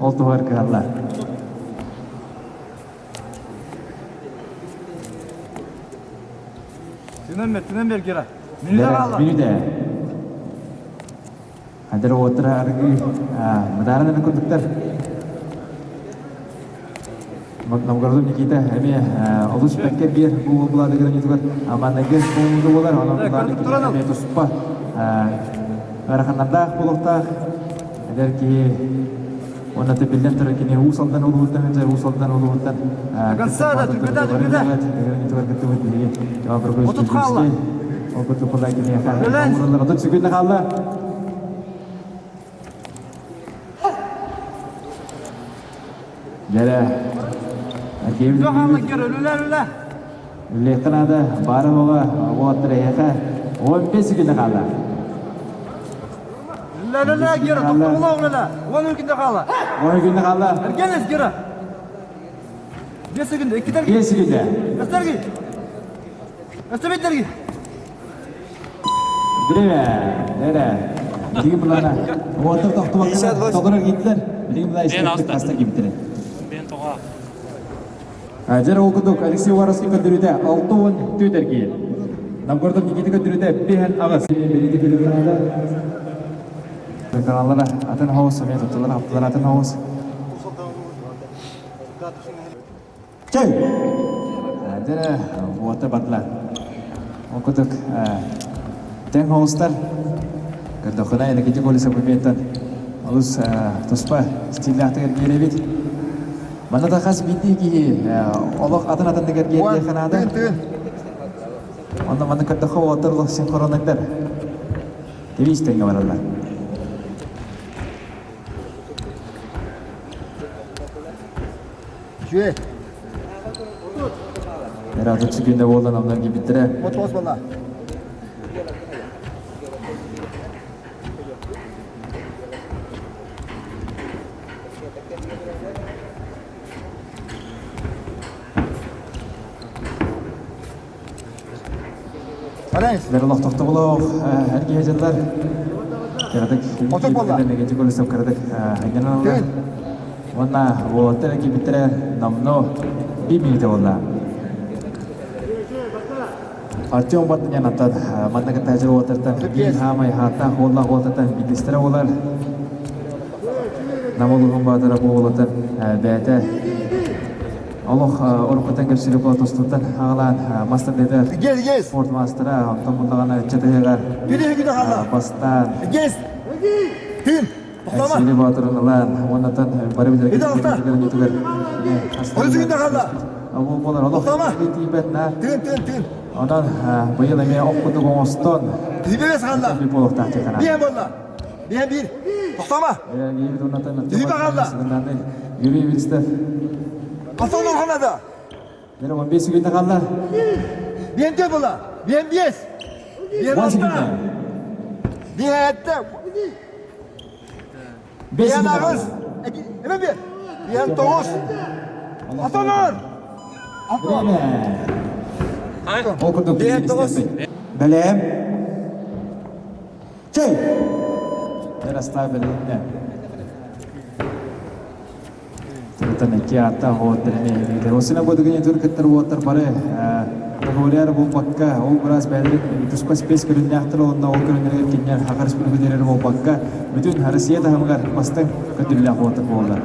Speaker 16: ол туһугар кыһаллар.
Speaker 4: Тынан бер, тынан бер, Гера. Мүнүтэ хаалла.
Speaker 16: Мүнүтэ. Хадыр уоттара аргы мыдаран аны курдуктар. Новгородов Никита эмиэ олус бэккэ биэр бу буладыгар ньутугар манныгы буолугу буолар, онон булаады эмиэ туспа ыараханнардаах буолуохтаах. Эдэр киһи уонна биллэн турар кини Уус Алдан улууһуттан сылдьар, Уус Алдан улууһуттан кыттыбыт биһиги
Speaker 4: Отут хаалла.
Speaker 16: Ол курдук буолла киниэхэ 30 секунда хаалла. Дьэрэ.
Speaker 4: Хаалла көр, үлэ, үлэ.
Speaker 16: Үллэххэ наада, баара буола, уоттар эһиэхэ 15 секунда хаалла.
Speaker 4: Үлэ, үлэ, Гера, тоқтоғыла, үлэ. 10 күндө хаалла.
Speaker 16: 10 күндө хаалла.
Speaker 4: Эргенес, Гера. 5 секунда, 2 терги.
Speaker 16: 5 секунда.
Speaker 4: Өстөрги. Өстөбүттерги.
Speaker 16: Время. Нере. Билигин булана. Уоттар тохтубакка толорор киттилер. Билигин була истэппит хаста кимтилер. Дьэр ол курдук Алексей Уваровский көрдөрүүтэ 64 эргиир. Новгородов Никита көрдөрүүтэ 5 8. Каналлара атын хаус, эмиэ туттулар, хаптылар атын хаус. Чэй! Дьэ, уота бардылар. Ол курдук тэҥ хоустар көрдөххүнэ Энергетик Колесов бумиеттан олус туспа стиллээхтик эргиэрэбит. Манна да хас биирдии киһи олох атын-атыннык эргиэрдиэххэ наада. Онно манна көрдөххө уолаттар олох синхроннайдар. Тэбиис тэҥҥэ бараллар.
Speaker 14: Үчүгэй.
Speaker 16: Эрэ секунда буолан оннор киирбиттэрэ.
Speaker 14: Вот тоҕус буолла.
Speaker 16: Силэр олохтохтобулоох эргиһэ дьыллар кыратык киирбиттэрэ Колесов кыратык айданан ылла. Уонна уолаттар киирбиттэрэ номнуо биир мүнүүтэ буолла. Артем Бартынян аттан манна кытта уолаттартан биир хаамай хааттаах уоллаах уолаттартан биирдэстэрэ буолар. Нам улууһун баатара бу уолаттар бэйэтэ Олох уруккуттан кэпсиир буола тустууттан аҕалаан мастер дэтэр спорт маастара, онтон буллаҕына ыччат ыһыаҕар бастаан Сири Боотурун ылан уоннатан бары билэр кэлиитигэр Ол буолар олох тиийбэт на.
Speaker 14: Тыын тыын тыын.
Speaker 16: Онон быйыл эмиэ ох курдук оҥостон буолуохтаах дьахара.
Speaker 14: Биһэн буолла. Биһэн биир. Тохтома. Тиийбэ хаалла.
Speaker 16: Юрий Вильстев
Speaker 14: Асан Орханада.
Speaker 16: Бері 15 секунда қалды.
Speaker 14: Биэн төрт була. Биэн биэс. Биэн алта. Биэн этте. Биэн аҕыс. Эме биэр. Биэн тоҕус. Асан Ор.
Speaker 16: Ол курдук Бэлэм. Чэй! Ярослав бэлэмнэ. Тырытан икки ааттаах уоттар эмиэ иһиллэр. Осина бодугуня тур кыттар уоттар бары договоряр буолбакка, ол быраас бэйэлэрин туспа спец көрүннээхтэр уонна ол көрүннэригэр кинилэр Саха Республикатыгар буолбакка, бүтүн Россия таһымыгар бастыҥ көтүллээх уоттар буолаллар.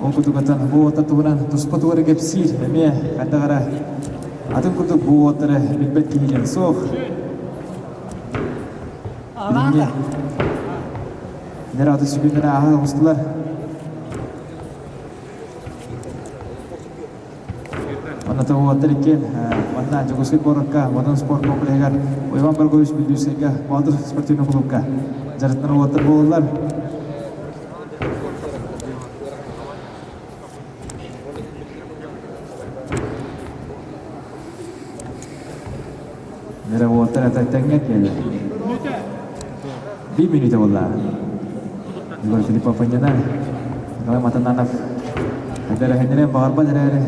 Speaker 16: Ол курдук бу уоттар туһунан туспа тугу эрэ кэпсиир эмиэ хайдах эрэ атын курдук бу уоттары билбэт киһи диэн суох. Билиҥҥи Нэр аты сүгүннэрэ ааһан оҕустулар. Онно уолаттар иккиэн манна Дьокуускай куоракка Ватан спорт комплегар Иван Баргович Бүлүүсэйгэ Боотур спортивнай клубка дьарыктанар уолаттар буолаллар. Нэрэ уолаттар тэҥҥэ киэлэ. Биир мүнүүтэ буолла. Егор Филиппов анньанар. Николай Матананов эдэрэһиннэрин баҕарбат эрээри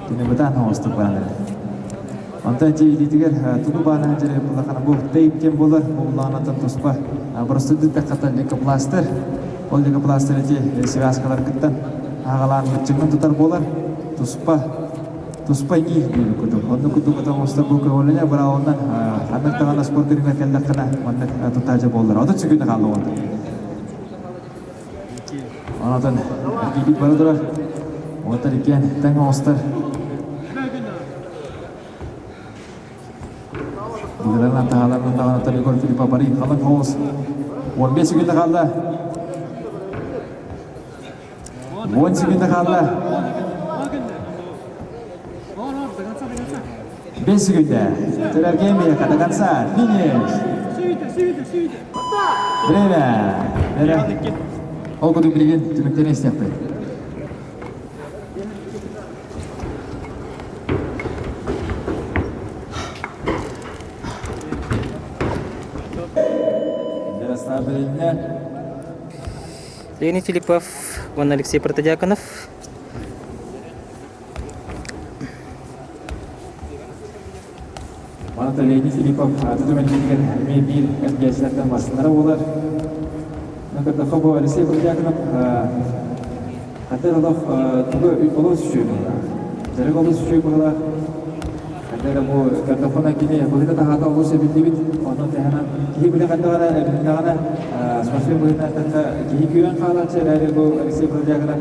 Speaker 16: кини бытаан оҥостук баран эрэр. Онтон ити илиитигэр тугу баанан дьэрэ буллахана бу тейп диэн буолар, бу буллаҕынаттан туспа простудит таххата лейкопластер. Ол лейкопластер ити связкаларгыттан аҕалаан быччыҥҥын тутар буолар. Туспа туспа иҥиир диэбит курдук. Оннук курдук оҥостор бу көҕүлүнэ быраҕылынан ханнык даҕаны спорт көрүҥэр кэллэххинэ маннык тутаачы буоллар. 30 секунда хаалла уонна. Онотон эргийбит бара турар. Уоттар иккиэн тэҥ оҕустар. Дилерин таһаларын даҕаны Егор Филиппов барый халыҥ хоҕус. 15 секунда хаалла. 10 секунда хаалла. 5 секунда. Төрөргөн бияка до конца. Финиш. Время. Время. Ол курдук билигин түмүктэрин истиэхпит.
Speaker 2: Леонид Филиппов уонна Алексей Протодьяконов.
Speaker 16: Онон Леонид Филиппов тутум эргииригэр эмиэ биир эргээччилэртэн бастыннара буолар. Көрдөххө бу Алексей Прудякинов ханна олох тугу олус үчүгэй быһыылаах. Дьарык олус үчүгэй быһыылаах. Ханна эрэ бу көрдөххүнэ кини быһыыта таһаата олус эбиллибит. Онон тэһэнэн киһи били хайдаҕына эбилиннэҕинэ спортсмен быһыытынан эттэххэ киһи күүрэн хаалааччы эрээри бу Алексей Прудякинов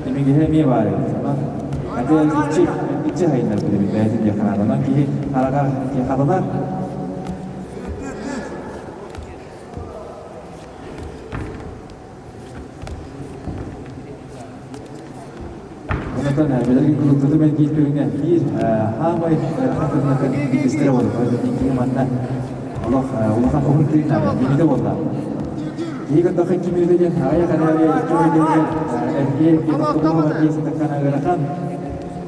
Speaker 16: имигэһэ эмиэ баар эбит. Онон аты иччи иччи хайыннар билибит бэйэтин диэх ханаат. Онон киһи хараҕа хатанар. Онтон билэргин курдук тутум эргиир көрүҥэ биир хаамай ыарахан көрүҥнэртэн биирдэстэрэ буолар. Киһи манна олох улахан уһун тыын мүнүүтэ буолла. Киһи көрдөххө 2 мүнүүтэ диэн аҕыйах эрээри 2 мүнүүтэ эргиир тохтобулугар тиийэ сытаххына ыарахан.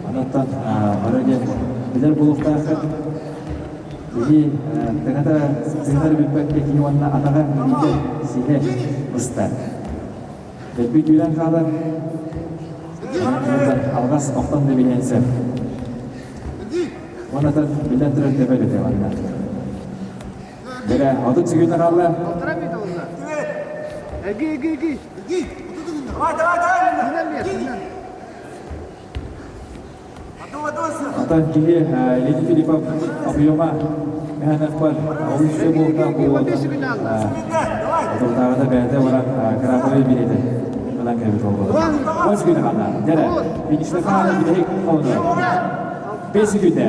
Speaker 16: Онтон бары диэн билэр буолуохтааххыт. Киһи тыҥата тыынар бүппэккэ киһи уонна атаҕа илиитэ сиһэ быстар. Дэлби күүрэн хаалар. Алҕас охтон да билиэн сөп. Уонна биллэн турар төбө үлэтэ манна. Бэрэ, 30 секунда хаалла.
Speaker 14: Эги, эги, эги. Давай, давай, давай.
Speaker 16: Оттон киһи Леонид Филиппов объема мэхэнэхпэр олус үчүгэй буолуохтаах буолуота Отуртааҕыта бэйэтэ баран кыраапабай билиэтэ ылан кэлбит буолбута. Он секунда ханна. Дьэрэ, финиште хаана бүтэһик холону. 5 секунда.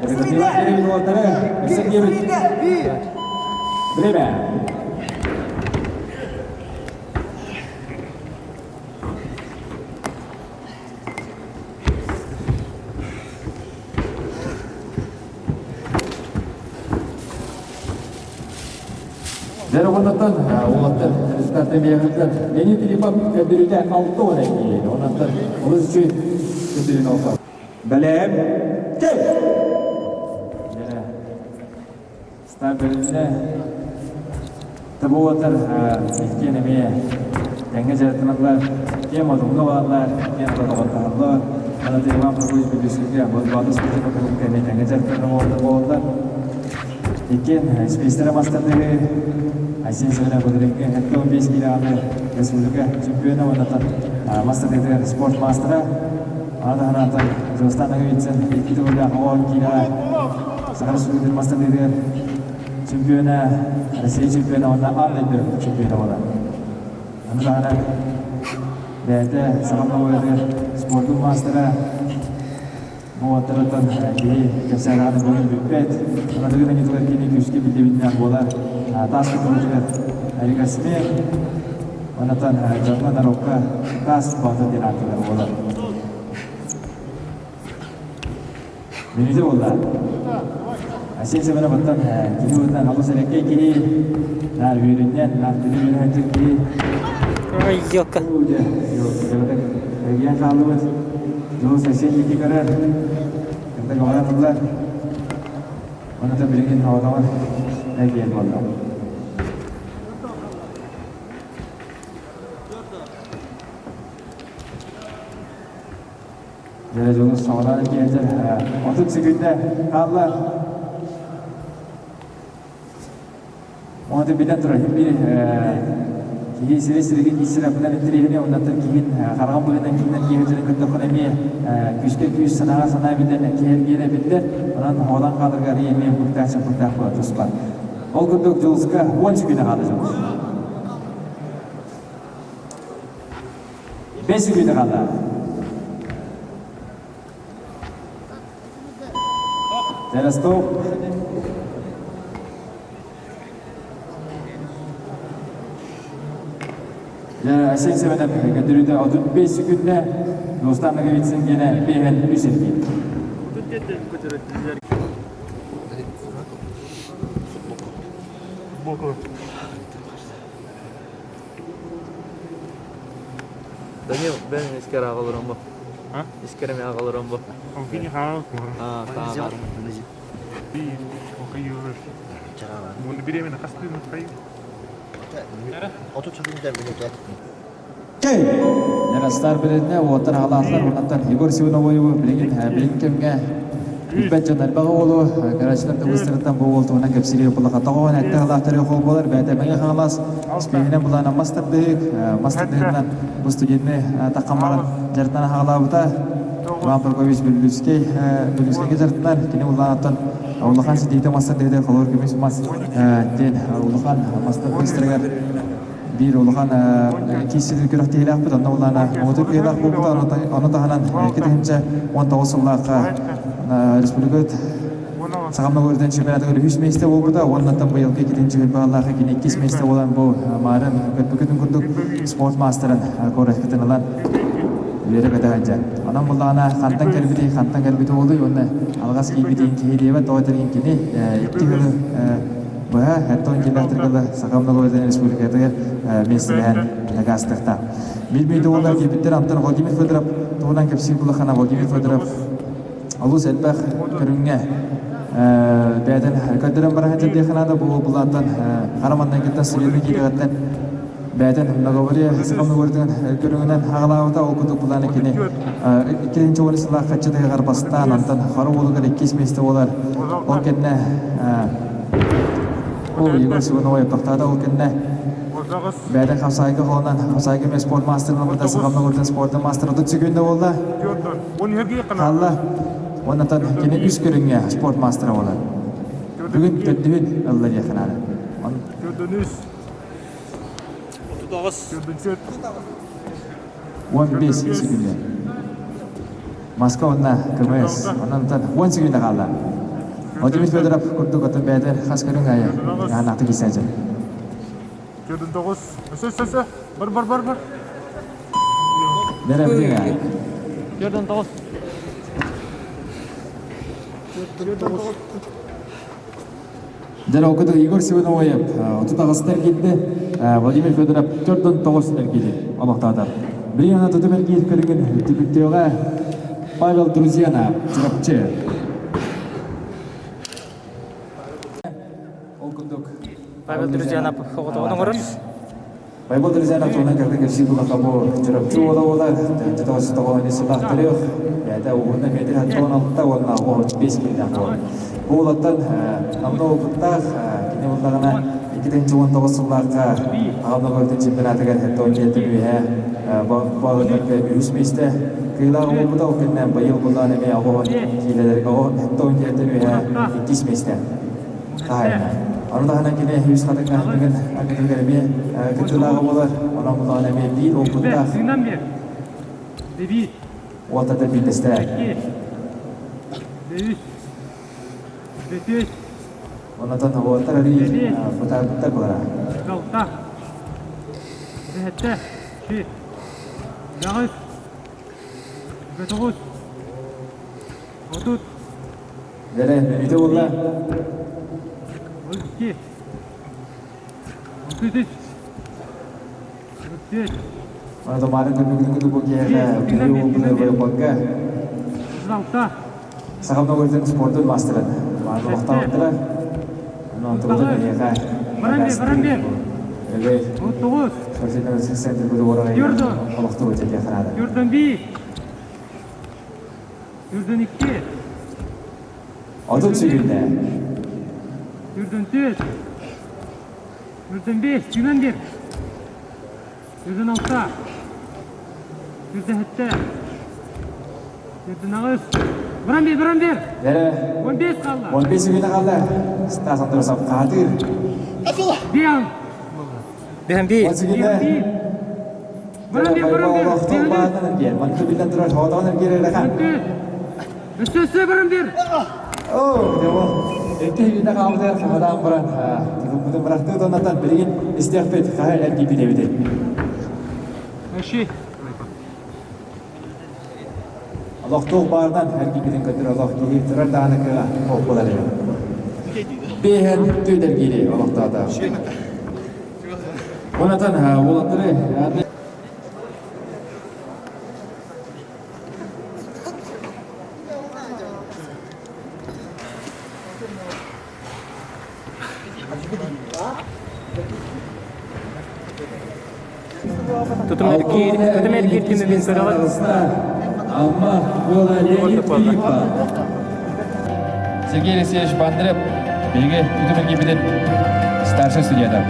Speaker 16: Результативах кэлбит уолаттары өссө диэбит. Время. Дьэ, оннуттан уолаттар результаттан биэҕиттэн Леонид Филиппов көрдөрүүтэ 6 эргийэр. Оннуттан олус үчүгэй көрдөрүүнү олохтоох. Бэлэм, кэл! Стар бэриннэ. Табуотар иккиэн эмиэ тэҥҥэ дьарыктаналлар, киэҥ модуҥҥа бааллар, киэҥ доҕордоһоллор. Аны Иван Прокопьевич Бүлүүскэгэ Болбооту спортивнай клубка эмиэ тэҥҥэ дьарыктанар буолаллар. Иккиэн спейстэрэ мастардыгы Айсен Семенов Бодрингэ 75 килоҕаны республика чемпиона уонна мастардыгытыгар спорт маастара. Аны таһынан Дьулустан Ноговицын икки төгүллээх оҕо киилэҕэ Саха Республикатын мастардыгытыгар чемпиона, Россия чемпиона уонна аан дойду чемпиона буолар. Аны даҕаны бэйэтэ Саха Новоятыгар спордун маастара уолаттарыттан киһи кэпсээтэҕинэ бүгүн бүппэт. Анатыгын аньытыгар кини күүскэ биллибитинэн буолар. Таас көтөҕүтүгэр Эрика Смех, онтон дьоҥҥо народка таас боотур диэн ааттанар буолар. Мүнүүтэ буолла. Айсен Семенов оттон киһи быһыытынан олус элэккэй киһи, наар үөрүнньэн, наар күнү үөрэнээччи киһи.
Speaker 2: Ой, елка.
Speaker 16: Эргийэн хааллыбыт. Дьулус Айсен диэки көрөр. Кытта көҕөрөн ылла. Онно билигин оҕотоҕор эргийэн буолла. Дьэ, дьону саҕалаан киһитэ 30 секүндэ хаалла. Оны билэн турар биир киһи сири сиригин киисирэ бынан интириэһинэй оннаттан киһин хараҕын быһынан киһинэн киһи дьонун көрдөххүнэ эмиэ күүскэ күүс санааҕа санаа биллэн киһи эргиэрэ биллэр. Онон хоолон хааларга эмиэ быктаах чымпыктаах буола туспа. Ол курдук Дьулуска 10 секүндэ хаалла Дьулус. 5 секунда хаалла. Телескоп. Айсен Семенов көрдөрүүтэ 35 секунда Достан Ноговицын гене бэһэн үс эргиир.
Speaker 18: Данил, ben искер аҕаларым бу. Искереми аҕаларым бу.
Speaker 16: Ярастар билиннэ, уоттар халаахтар, оннаттан Егор Сивановоеву билигин билин кэмҥэ Билбэт дьон элбэх уолу, көрөөччүлэр да быстарыттан бу уол туһунан кэпсиир буоллаха. Тоҕо этте халаахтары хол буолар, бэйэтэ Мэҥэ Хаҥалас спиһинэн булаана мас тардыһык, мас тардыһыгынан бу студенны таххан баран дьарыктан хаҕалаабыта. Иван Прокопьевич Бүллүскэй Бүллүскэйгэ дьарыктанар, кини улаанаттан улахан ситиитэ мас тардыһыта холуур көмүс мас диэн улахан мас тардыһыстарыгар биир улахан киирсии күрэхтэһиилээхпит, онно улаана муҥутуур кыайыылаах буолбута, ону таһынан 2019 сыллаахха республикабыт Сахам норуотун чемпионатыгар үһүс миэстэ буолбута, уоннаттан быйылгы иккитинчи бааллаах кини иккис миэстэ буолан бу маарын көрбүкүтүн курдук спорт маастарын куораккытын ылан үөрэ көтө сылдьар. Онон буллаҕына хантан кэлбитий, хантан кэлбит уолуй уонна алҕас киирбитин киһи диэбэт, тоҕо этэрин кини икки сылы быһа Эттон килэхтэргэ Саха Многоведен Республикатыгар миэстэлэһэн дакаастыахтаах. Биир мүнүүтэ уоллар киирбиттэр Антон Владимир Федоров туһунан кэпсиир булахана Владимир Федоров олус элбэх көрүҥҥэ бэйэтин көрдөрөн баран сылдьыахха наада бу булааттан хара маннайгыттан студенты киириэҕиттэн бэйэтин многоборье саха многоборьетын көрүҥүнэн аҕалаабыта ол курдук булааны кини иккитинчи уон сыллаах хаччытыгар бастаан онтон хара уолугар иккис миэстэ буолар ол кэннэ Ол Егор Сивановой тохтоото ол кэннэ бэйэтин хапсаайга холонон хапсаайга эмиэ спорт маастарын ылбыта сахам норуотун спордун маастара 30 секунда буолла. Хаалла. Оннотон кини үс көрүҥҥэ спорт маастара буолар. Бүгүн төрдүһүн ылла диэххэ наада. 15 секунда. Москва уонна КМС. Онон 10 секунда хаалла. Владимир Федоров курдук отон бэйэтэ хас көрүҥ аайы анаахтык киирсээччи.
Speaker 19: 49. Өсө, өсө, өсө. Бар, бар, бар, бар.
Speaker 16: Бэрэ бүтүҥ
Speaker 6: 49.
Speaker 16: Дьэ, ол курдук Егор Семеновоев 38 эргийдэ, Владимир Федоров 49 эргийди олохтоото. Билигин тутум эргиир көрүҥүн түмүктүөҕэ Павел Друзьяна, Чурапчы. Ол курдук
Speaker 2: Павел Друзьянов оҕотоҕун оҥорор.
Speaker 16: Павел Друзьянов туһунан кэргэн кэпсиир булахха бу Чурапчы уола буолар, 1990 сыллаах төрүөх, бэйэтэ уһунна метр 76 уонна 15 киилээх буолар. Бу уолаттан намна опыттаах, кини буллаҕына 2019 сыллаахха Аҕам норуотун чемпионатыгар 77 үөһэ баҕардарга үһүс миэстэ кыылаах буолбута, ол кэннэ быйыл буллаҕына эмиэ оҕо киилэлэргэ 77 үөһэ иккис миэстэ хаһайына. Ону таһынан кини үс хатыҥҥа бүгүн ангытыгар эмиэ кыттыылааҕа буолар, онон буллаҕына эмиэ биир опыттаах уолтата биирдэстэрэ. Онотон уолаттар арыый бытаарбыттар буолара.
Speaker 19: Алта, бэһэттэ, ши, бэҕис, бөтөҕүс, 30.
Speaker 16: Дэрэ, мүнүүтэ буолла.
Speaker 19: 32, 33, 34.
Speaker 16: Онотон маарын көрбүкүтүн кытта бу киһиэхэ киһи уолбутугар бойбакка
Speaker 19: 36.
Speaker 16: Сахам норуотун спордун маастарын мааны олохтоохтора. Онон тугутун эһиэхэ
Speaker 19: Баран бер, баран бер.
Speaker 16: Эбэй.
Speaker 19: 39.
Speaker 16: Спортивный центр буду орайы олохтуу диэхэ наада.
Speaker 19: Юрдан би. Юрдан икки.
Speaker 16: 30 секунда.
Speaker 19: Юрдан төрт. Юрдан бес. Юрдан бер. Юрдан алта. Юрдан хетте. Юрдан аҕыс. Баран бер, баран бер.
Speaker 16: Бere.
Speaker 19: 15 қалла.
Speaker 16: 15 секунда қалды. Стас Андросов қаатыр.
Speaker 19: Биан.
Speaker 2: Биан би.
Speaker 16: 10 секунда.
Speaker 19: Баран бер, баран бер.
Speaker 16: Олохтон баанан эргиэр. Манты биллэн турар хоотоон эргиэр эрэхан.
Speaker 19: Өссө, өссө баран бер.
Speaker 16: Оо, демо. Икки үйүнэ хаамытыгар хаһадаан баран, тутуммутун бырахтыы тоннатан билигин истиэхпит хаһа эргийбит эбитий.
Speaker 19: Өши.
Speaker 16: Олохтуох баарынан эргийбитин көрдөр олох киһи турар даҕаны кыаҕа буолар эбит. Биэһэн түүн эргиири олохтоото. Онатан уолаттары
Speaker 2: Тутум эргиир, тутум эргиир түмүгүн көрөҕүт.
Speaker 16: Амма уола Леонид Филиппов. Сергей Алексеевич Бондарев биһиги үтүмэргийбитин старшай судьята.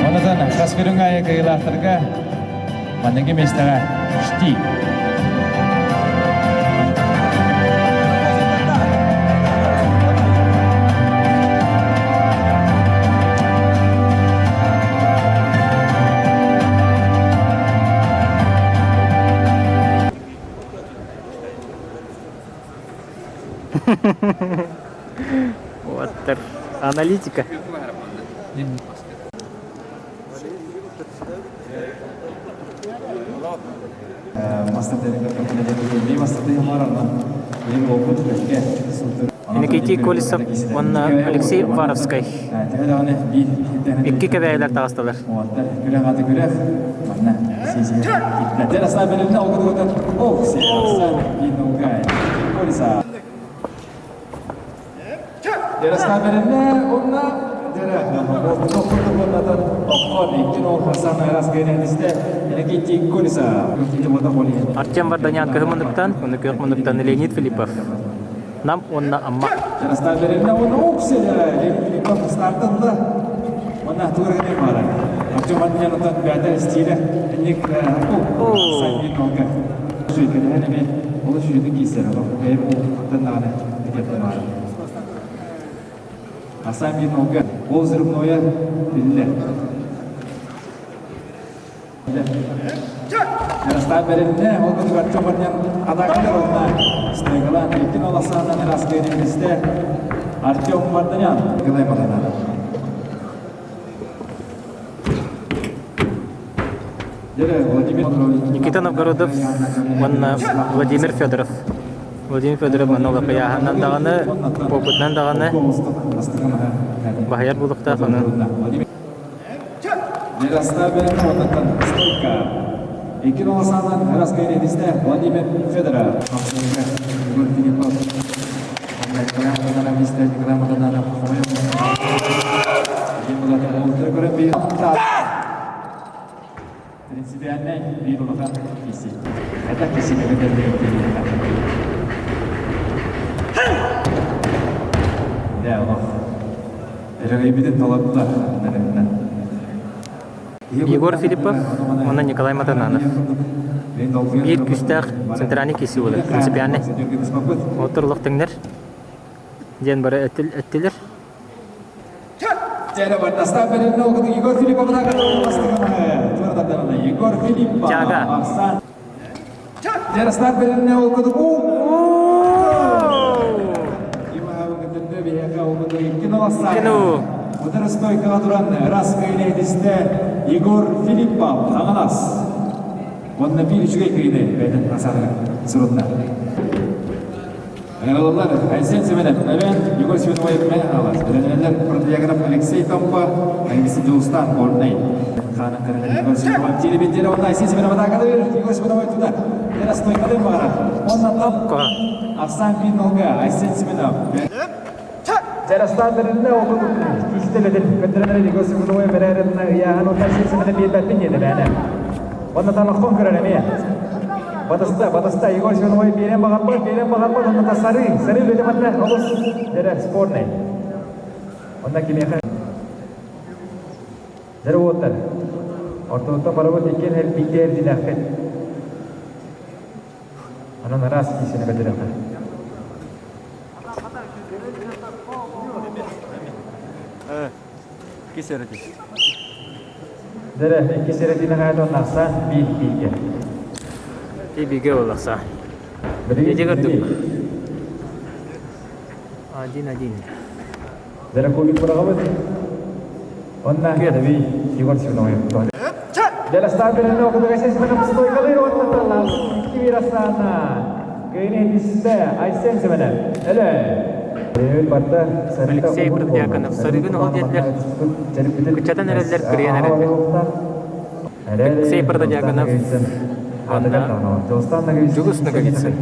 Speaker 16: Онотон хас көрүҥ аайы кыайыылаахтарга манныгы миэстэҕэ штик.
Speaker 2: Вот аналитика. Никитий Колесов уонна Алексей Уваровскай икки кэбээйилэр таҕыстылар. Артем Варданян кыһы муннуктан, уну күөх муннуктан Леонид Филиппов. Нам уонна Амма.
Speaker 16: Асаминога ол взрывное биллэр. Яростав берилне, ол курдук Артем Варнян атакалар онна стойкалаан иккин ол асаанан ыраскыйын Артем Варданян Николай Матананов.
Speaker 2: Никита Новгородов уонна Владимир Федоров. Владимир Федоров манна улахыйааһынан даҕаны, опытынан даҕаны баһыйар буолуохтаах ону.
Speaker 16: Владимир Федоров. Принципиальнай биир улахан киси. Это киси Да, олох. Өрөгөйбүтүн толотто.
Speaker 2: Егор Филиппов уонна Николай Матананов. Биир күүстээх центральный киси буолар, принципиальный. Отурлук тэҥнэр диэн бары эттилэр. Тяга. Кину.
Speaker 16: Егор Филиппов, Хаҥалас. Уонна биир үчүгэй кыйды бэйэтин сурунна. Ыҥырыллар Айсен Семенов, Эбэн, Егор Семеновой Мэн Хаҥалас, Бэлэмнэнэллэр протодиаконов Алексей Томпо, Алексей Дьулустан Горнай. Хаанын көрүнэр Егор Семенов телебиттері онна Айсен Семенов атакалыр, Егор Семеновой туда. Тера стойкалын бағара. Онна топ. Арсан Пинолга, Айсен Семенов. Жарастан берилне окуд кистеледин көтөрөнөр Егор Семеновой берерин ыяхан онна Айсен Семенов биэрбэппин диэде бээнэ. Онна тамаккон көрөр эмиэ. Батыста, батыста, Егор Семеновой биэрэн баҕарбат, биэрэн баҕарбат, онно сары, сары үлэтэ манна олус дэрэ спорный. Онна кимиэхэ дэрэ уоттар. Ортотуттан барабыт иккиэн элбикке эрдинэххит. Анан араас киисини көтөрөххө. Дэрэ, икки серетини хаятон ахса, биир бииргэ.
Speaker 2: Ти бигэ олахса. Ити курдук. Один-один.
Speaker 16: Дэрэ кубик быраҕабыт. Онна Давид Егор Семенович. Дьэ, беренне окудуга Семенов стойкалыыр уонна таллаах икки асаана. Кыйын этистэ Айсен Семенов. Эле.
Speaker 2: Алексей Протодьяконов сарыгын ол диэтилэр. Кыччатан эрэллэр, кырыйан эрэллэр. Алексей Протодьяконов уонна Дьулус Ноговицын.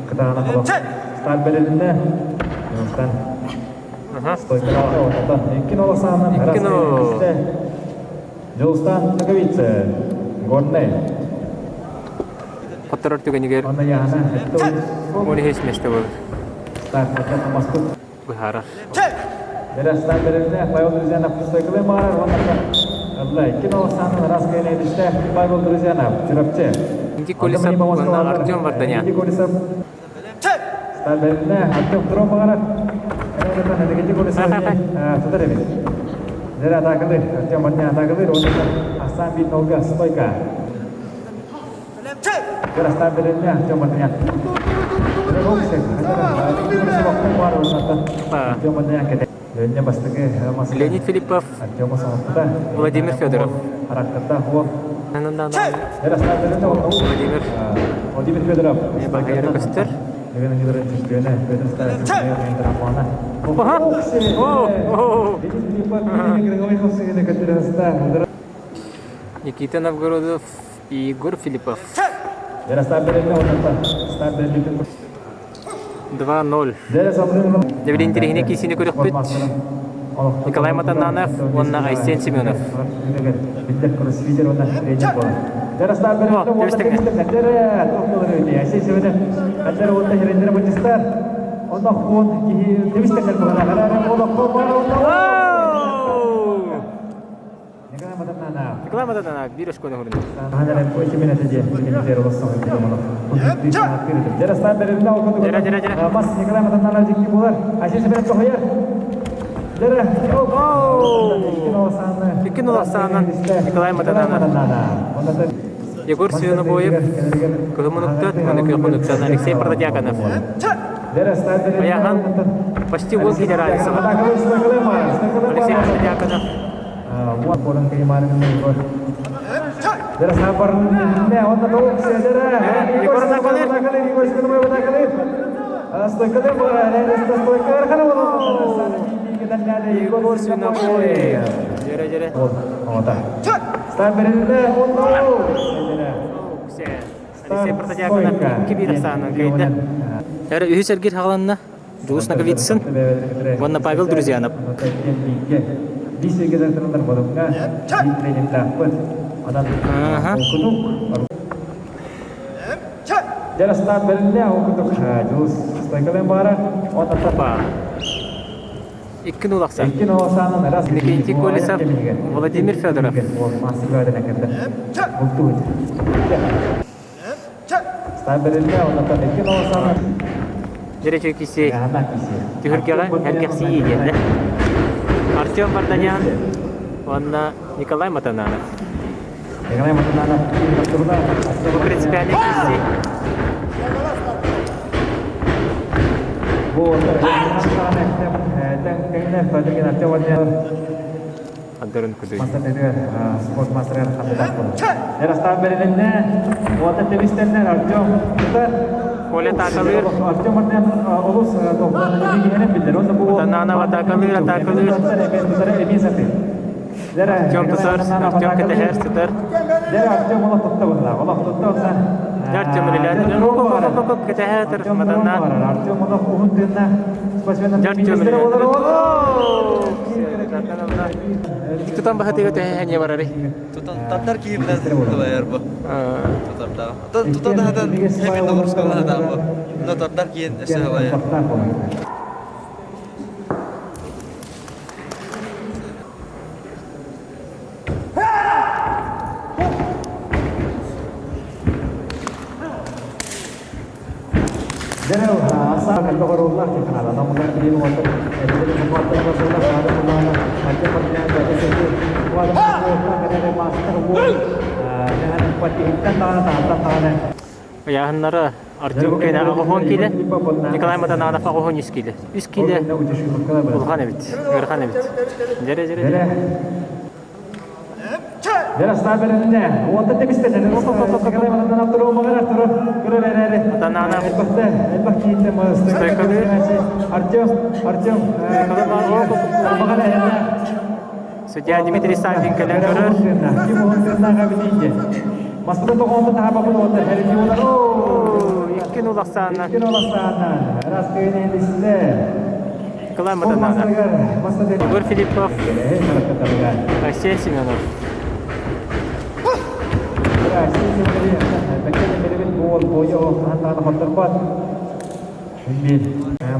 Speaker 16: Кытаанах олох. Старт бэрилиннэ. Дьулустан. Стойкалаата отата. Икки нол саанан
Speaker 2: Икки нол.
Speaker 16: Дьулустан Ноговица. Горнай.
Speaker 2: Хотторор түгэнигэр он үһүс миэстэ буолар.
Speaker 16: Старт маспыт.
Speaker 2: Быһаарар.
Speaker 16: Берастан берилне Павел Друзьянов стойкалай маарар уонна Алла икки нол саанан раз кэлэдиште Павел Друзьянов Чурапчы.
Speaker 2: Инди Колесов уонна Артем Варданян.
Speaker 16: Инди Колесов Старт берилне Артем Тром маарар. Инди Колесов тутар эбит. Дера атакалыр Артем Варданян атакалыр уонна Асан бит нолга стойка. Берастан берилне Артем Варданян.
Speaker 2: Леонид Филиппов, Владимир Федоров. Владимир.
Speaker 16: Владимир Федоров.
Speaker 2: Багайры көстөр. Никита Новгородов и Егор Филиппов. 2-0. Дебилин интэриэһинэй киисини көрүөхпүт. Николай Матананов уонна Айсен Семенов. Николай Матананов биир оскуола уһуруна. Икки нулахсаанан Николай Матананов. Егор Свинобоев, Кыһымынуктат, уонна Күөхмунуктан Алексей Протодьяконов. Аяхан почти гол генералиса. Алексей Протодьяконов. Егор Свинобоев. Дьэрэ, дьэрэ. Алексей Протодьяконов икки биир ахсаанынан кыайда. Эрэ үһүс эргиир хаҕаланна. Дьулус Ноговицын уонна Павел Друзьянов. Икки нулахсан. Иннокентий Колесов, Владимир Федоров. Дьэрэ киси түһүргэҕэ эргэхсийии диэннэ. Артем Варданян уонна Николай Матананов. Бу принципиальный киси. Андырын кудуй.
Speaker 16: Спорт мастер Ярастан берилинне, уота тебистеннер Артем
Speaker 2: Коля атакалыыр.
Speaker 16: Артем олус
Speaker 2: Матананов атакалыыр, атакалыыр. Артем тутар, Артем кэтэһэр, сытар. Артем үлэлээн. Кэтэһэр, Матанан. Артем Тутан баһатыга төһө барары.
Speaker 18: Тутар киһи билэн тулайар бу. Тутарда. Тутар да хепин нагрузкалана да бу. Но тардар киһи өссө халайар.
Speaker 2: Ыйааһыннара Артем кэнэ аҕыһуон киилэ, Николай Матананов аҕыһуон үс киилэ. Үс киилэ улахан эбит, ыарахан эбит. Дьэрэ, дьэрэ, дьэрэ. Матананов стойкалыыр. Судья Дмитрий Саввин кэлэн көрөр. 2-0 ахсаанынан.
Speaker 17: 2-0 ахсаанынан. Раз кыйын
Speaker 2: Кыламматанана. Егор Филиппов, Арсен Семенов.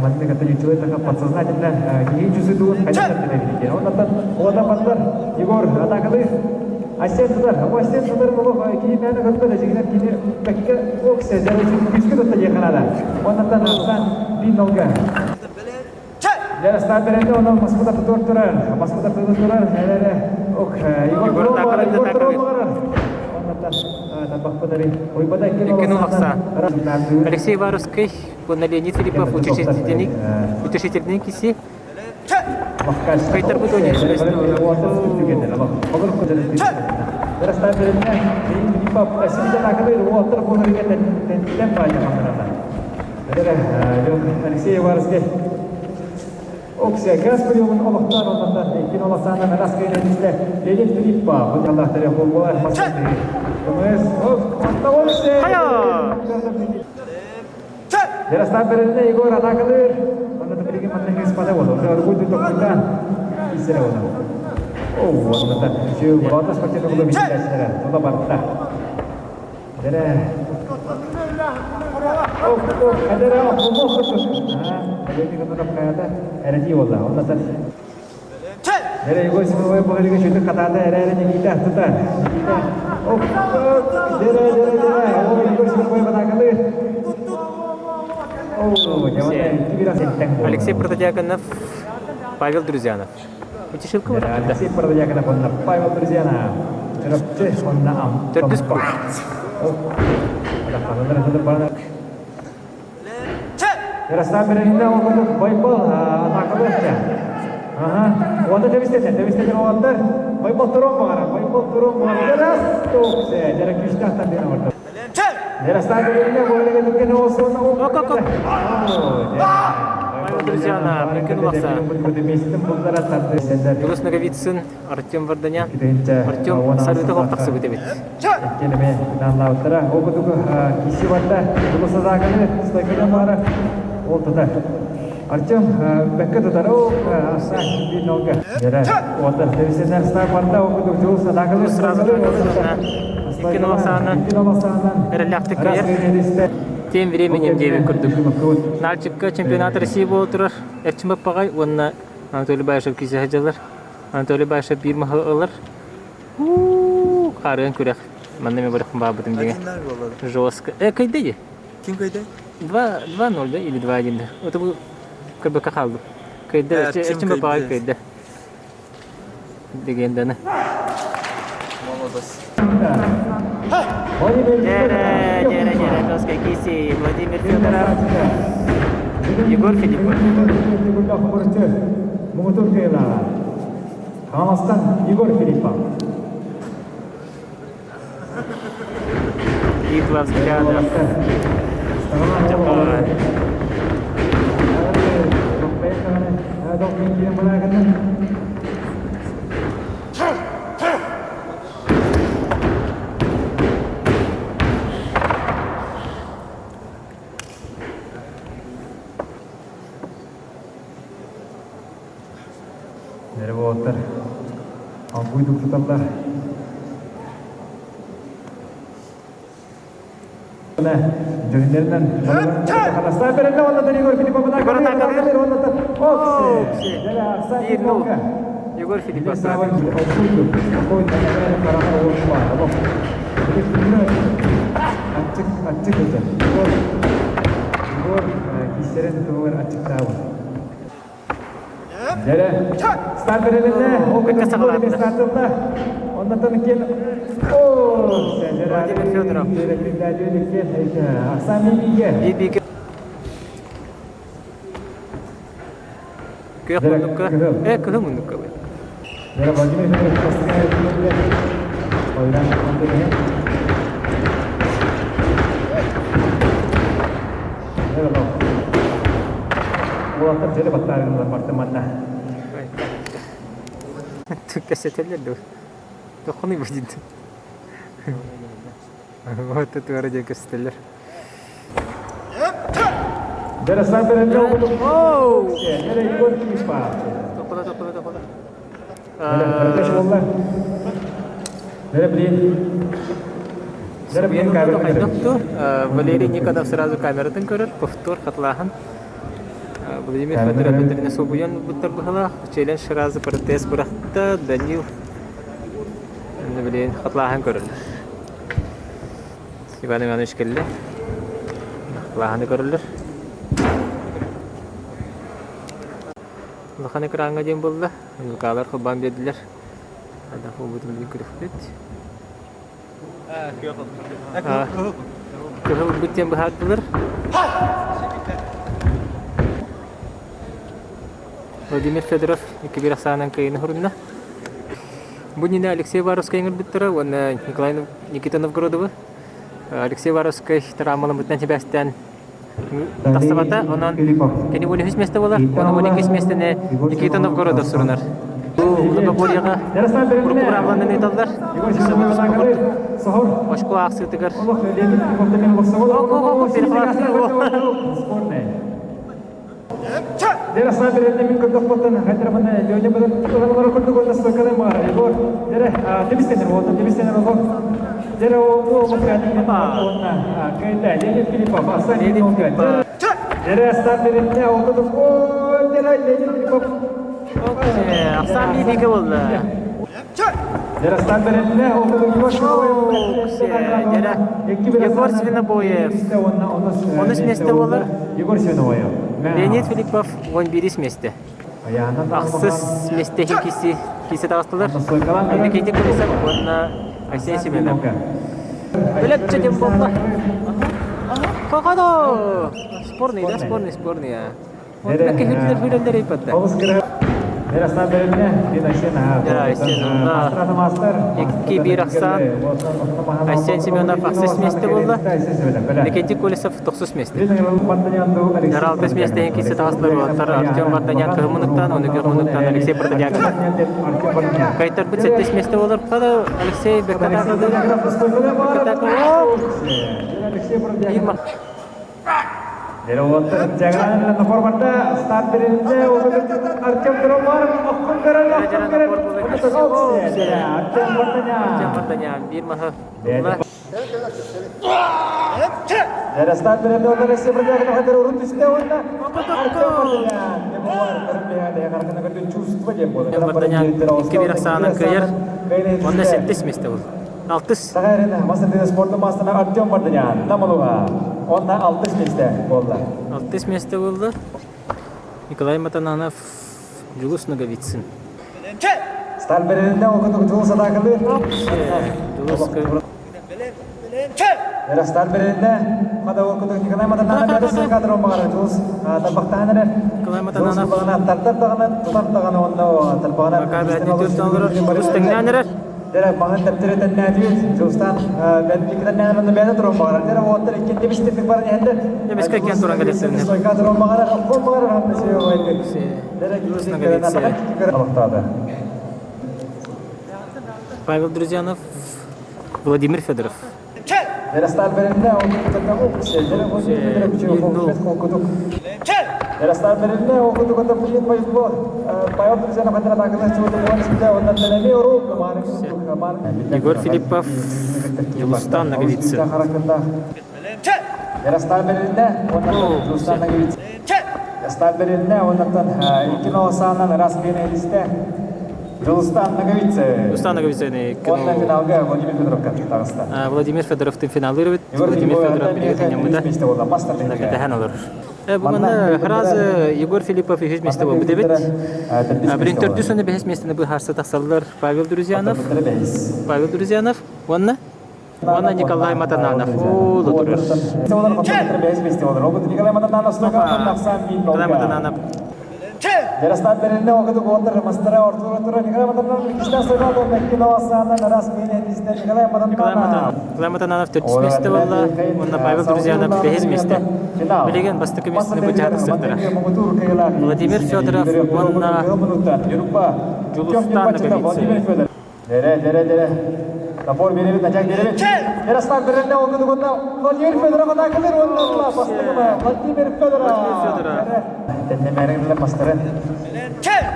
Speaker 17: Маннык это человек подсознательно киһи чувствует хайдах Оннан ода бандар Егор атакалы Асен тутар, Асен тутар болох киһи мээнэ көтпөт дьигинэн кини бэккэ оксе күскэ тутта диэханада. Оннан Арсан бин нолга. Ярослав беренде онон Москвада тутур турар. Москвада тутур турар. Элere ок Егор
Speaker 2: Егор Алексей Варовский, Леонид Филиппов, утешительный, утешительный киси. Кайтар бу
Speaker 17: Алексей Варовский Окся газ приемын олохтан оннан иккин оласаанан рас кыйнанисте Леонид Филиппов бу Аллах таре болболар массы. Ярослав берилне Егор атакалыр. Онда билген манна хеспада болду. Оргуй токуйтан исере болду. О, онда şu Балта спортивный клубы битәчеләре. Туда барда. Дере. Ох, ох, хәдәре ох, ох, ох. Ха, леги гына каяда. Эреди болду. Онда Дере Егор Симоновой бу шүтү катада эре Никита тута. Никита. Ох, дере, дере, дере. О, Егор Симоновой атакалыр.
Speaker 2: Алексей Протодьяконов, Павел Друзьянов. Утешилка вот
Speaker 17: Алексей Протодьяконов, он Павел Друзьянов.
Speaker 2: Төрдүс круг.
Speaker 17: Ярослав Берегинде ол Байбол атакалыр. Ага. Онда тебистетен, тебистетен олаттар. Байбол турон багара, Байбол турон багара. Раз, токсе, жара күчтәхтан бен орда. Ярослав Берегинде бойлыга дүрген олсын.
Speaker 2: Оп, оп, оп. Павел Друзьянов, Мөмкин улакса. Юлус Ноговицын, Артем Варданян. Артем салюты хоқтақсы бітебет.
Speaker 17: Келеме данлауттара. О бутугу киси барда, улуса заганы, стойкада бара. Ол тутар. Артем бәкке тутар. О, аса бир нолга. Жара, отар тебисенер ста барда, о бутугу жулуса заганы.
Speaker 2: Сразу Икки ноласаанан. Эрелляхты кайыр. Тем временем 9 күрдүк. Нальчикка чемпионат России боло турар. Эрчим пагай, онна Анатолий Баишев кисе хажалар. Анатолий Баишев бир махал ылар. Қарын күрек. Манна мен барахым бабытым деген. Жестко. Кайда де?
Speaker 18: Ким кайда?
Speaker 2: 2-0 да или 2-1 да. Это был КБК қалды. Кайда, Эрчим пагай кайда. Дегендені.
Speaker 18: Молодость.
Speaker 2: Дере, дере, дере, жестко киси. Владимир Федоров. Егор Филиппов.
Speaker 17: Камастан Егор Филиппов.
Speaker 2: Битва взглядов.
Speaker 17: Нервоттар. Алгуйдук туталлар.
Speaker 2: Егор Филиппов.
Speaker 17: Ачык, ачык өтө. Егор, Егор, кисерен тугар ачык табы. Дере, старт берилинде, ол стартында. Ондан кел. О,
Speaker 2: Владимир Федоров.
Speaker 17: Арсан Бибиге.
Speaker 2: Бибиге. Көх мундукка. Көх мундукка.
Speaker 17: Дере Владимир Федоров Ойдан Улаттар желе баттарынлар барты манна.
Speaker 2: Кәсәтәләр дә. Тохны будет. Вот это вроде кәсәтәләр. Тохтоло, тохтоло, тохтоло. Валерий Никонов сразу камератын көрөр, повтор хатылааһын. Владимир Федоров бэтэринэ субуйан ылбыттар быһалаах. Челлендж сразу протест бырахта, Данил билигин хатылааһын көрөллөр. Иван Иванович кэллэ. Хатылааһыны көрөллөр. Улахан экраҥҥа диэн буолла. НВК-лар холбоон биэрдилэр. Хайдах буолбутун билин көрүөхпүт. Кыһыл ылбыт диэн быһаардылар. Владимир Федоров 2-1 ахсаанынан кыайыыны хурунна. Бу иннинэ Алексей Варовскай ыҥырбыттара уонна Николай Никита Новгородовы. Алексей Варовскай травмаламмытынан сибээстээн тахсыбата. Онон кини 13 место буолар. Оны 12 местэни Никита Новгородов сурунар. Бу многоборьеҕа урукку быраабыланан ыыталлар. Очко аахсыытыгар
Speaker 17: Дера саабиренне мин көрдөхпөттөн хайдарабына Леня быдан ылалара курдук уонна стойкалай маара Егор дere тибистенер уонна тибистенер олох дere о уонна кыйда Леонид Филиппов Асан Дere стартеринне окудук о дere Леонид Филиппов
Speaker 2: Ахсан биигэ буолла.
Speaker 17: Дere стартеринне окудук
Speaker 2: Егор Свинобоев. Онус месте буолар.
Speaker 17: Егор Свинобоев.
Speaker 2: Леонид Филиппов 11 месте. Ахсыс месте киси киси таҕыстылар. Иннокентий Колесов уонна Айсен Семенов. Билэпчэ диэн буолла. Хохото! Спорный, да, спорный, спорный. Икки биир ахсаан Айсен Семенов ахсыс миэстэ буолла. Никитин Колесов тохсус миэстэ. Алтыс миэстэһин кисе таҕыстылар уолаттар Артем Варданян кыһыл мунуктан, оны күөх мунуктан Алексей Протодьяконов. Кайтарбыт сэттис миэстэ буолар. Алексей Беккатаков.
Speaker 17: Уоттар Джаганан формата старт берилде Артем Дромар оккун көрөн оккун көрөн Артем Варданян
Speaker 2: Артем Варданян биир маһы
Speaker 17: Дere старт берилде онда Алексей Бродягин хатыр урут түсте онда Артем Варданян чувство деп болады.
Speaker 2: Варданян икки биир ахсаанын кыайар. Онда сэттис месте был. Алтыс.
Speaker 17: Сағайрын мастер спорты мастера Артем Варданян Намалуға. Онда алтыс месте болды.
Speaker 2: Алтыс месте болды. Николай Матананов, Жулус Ноговицын.
Speaker 17: Старт берилде окудук Жулус атакылы.
Speaker 2: Жулус
Speaker 17: Старт берилде Мада окудук Николай Матананов бәрісі кадр омағары Жулус тарбақтағаныр.
Speaker 2: Николай Матананов.
Speaker 17: Тартар дағаны, тутар дағаны онда тарбағана.
Speaker 2: Жулус теңнәнерер.
Speaker 17: Дere маһын тәптірі тәннәтүт, Жулустан бән нәнән бәне турон багара. Дere оттар иккен дебистик бар нәнде.
Speaker 2: Дебиске кен туран келесин.
Speaker 17: Сойка турон багара, кол багара хамды сүйө койду. Дere
Speaker 2: Жулус Ноговицын. Павел Друзьянов, Владимир Федоров.
Speaker 17: Дere стар берилде, окудук дere окудук Дere стар берилде, окудук Павел Друзьянов
Speaker 2: Егор Филиппов, Юлустан Ноговицын.
Speaker 17: Ярастар берилде, Юлустан Ноговицын. Ярастар берилде, оннан икки осанан рас бенелисте. Жулустан Ноговицын.
Speaker 2: Юлустан Ноговицын.
Speaker 17: Онна финалга Владимир Федоров тағысты.
Speaker 2: Владимир Федоровтың финалыры бит. Владимир Федоров билеген ямыда. Нагатахан олар. Бүгін Хразы Егор Филиппов үһүс месте болбут эбит. Билин төрдүс уонна бэһис местени быһаарса тахсаллар Павел Друзьянов. Павел Друзьянов уонна уонна Николай Матананов. О, лотурur. Николай Матананов.
Speaker 17: Ярастан берилде окудук отыр мастера ортура тура Николай Матананов кишта сойгал Меккино Асанан рас бенелисте Николай Матананов.
Speaker 2: Николай Матананов төрдүс месте болла. Уонна Павел Друзьянов бэһис месте. Билеген бастакы местени бу тахсыктара. Владимир Федоров уонна Жулустан Ноговицын.
Speaker 17: Дере, дере, дере. Топор беребит, начак беребит. Ярослав беренне ол күнүгүнна Владимир Федоров атакалыр онна бастыгы Владимир Федоров.
Speaker 2: Владимир Федоров.
Speaker 17: Теннемерин бастыры.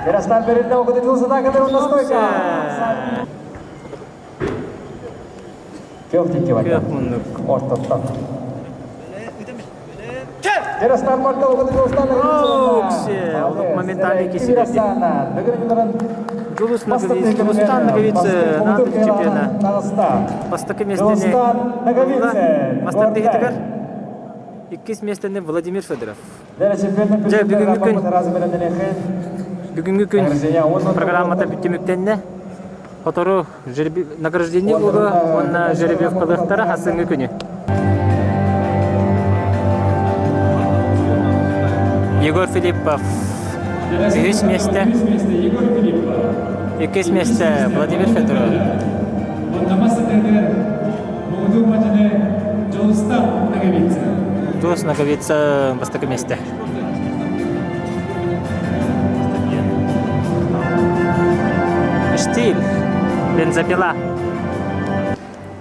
Speaker 17: Ярослав беренне ол күнү жулс атакалыр онна стойка. Көх тикки бар.
Speaker 2: Көх мундук.
Speaker 17: Ортоттан. Ярослав барда ол күнү жулстан.
Speaker 2: Олук моментально кесилерди. Дьулус Ноговицын, Дьулустан Ноговицын, Наадык чемпиона. Бастакы миэстэни Мастар дигитигэр иккис миэстэни Владимир Федоров. Дьэ, бүгүҥҥү күн бүгүҥҥү күн программата түмүктэннэ. Сотору награждение буолуо уонна жеребьевкалыахтара хасыҥҥы күнү. Егор Филиппов үһүс миэстэ. Иккис миэстэ Владимир Федоров. Туос Ноговица бастакы миэстэ. Штиль. Бензопила.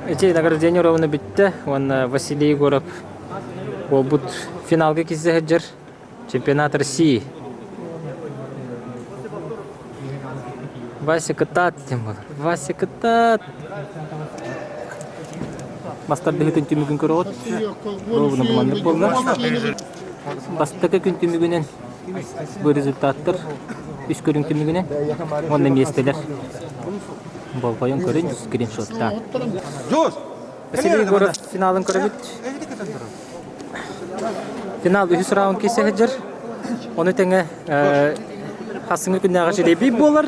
Speaker 2: Эти награждение ровно бүттэ уонна Василий Егоров буолбут финалга киирсэ сылдьар чемпионат России. Вася кытаат диэн буолар. Вася кытаат. Мастар быһыытын түмүгүн көрөҕүт. Ровно маннык буолла. Бастакы күн түмүгүнэн бу результаттар үс көрүҥ түмүгүнэн уонна миэстэлэр болҕойон көрүн скриншоттаан. Василий Егоров финалын көрөбүт. Финал үһүс раунд киирсэ сылдьар. Ону тэҥэ хасыҥҥы күннээҕи жребий буолар.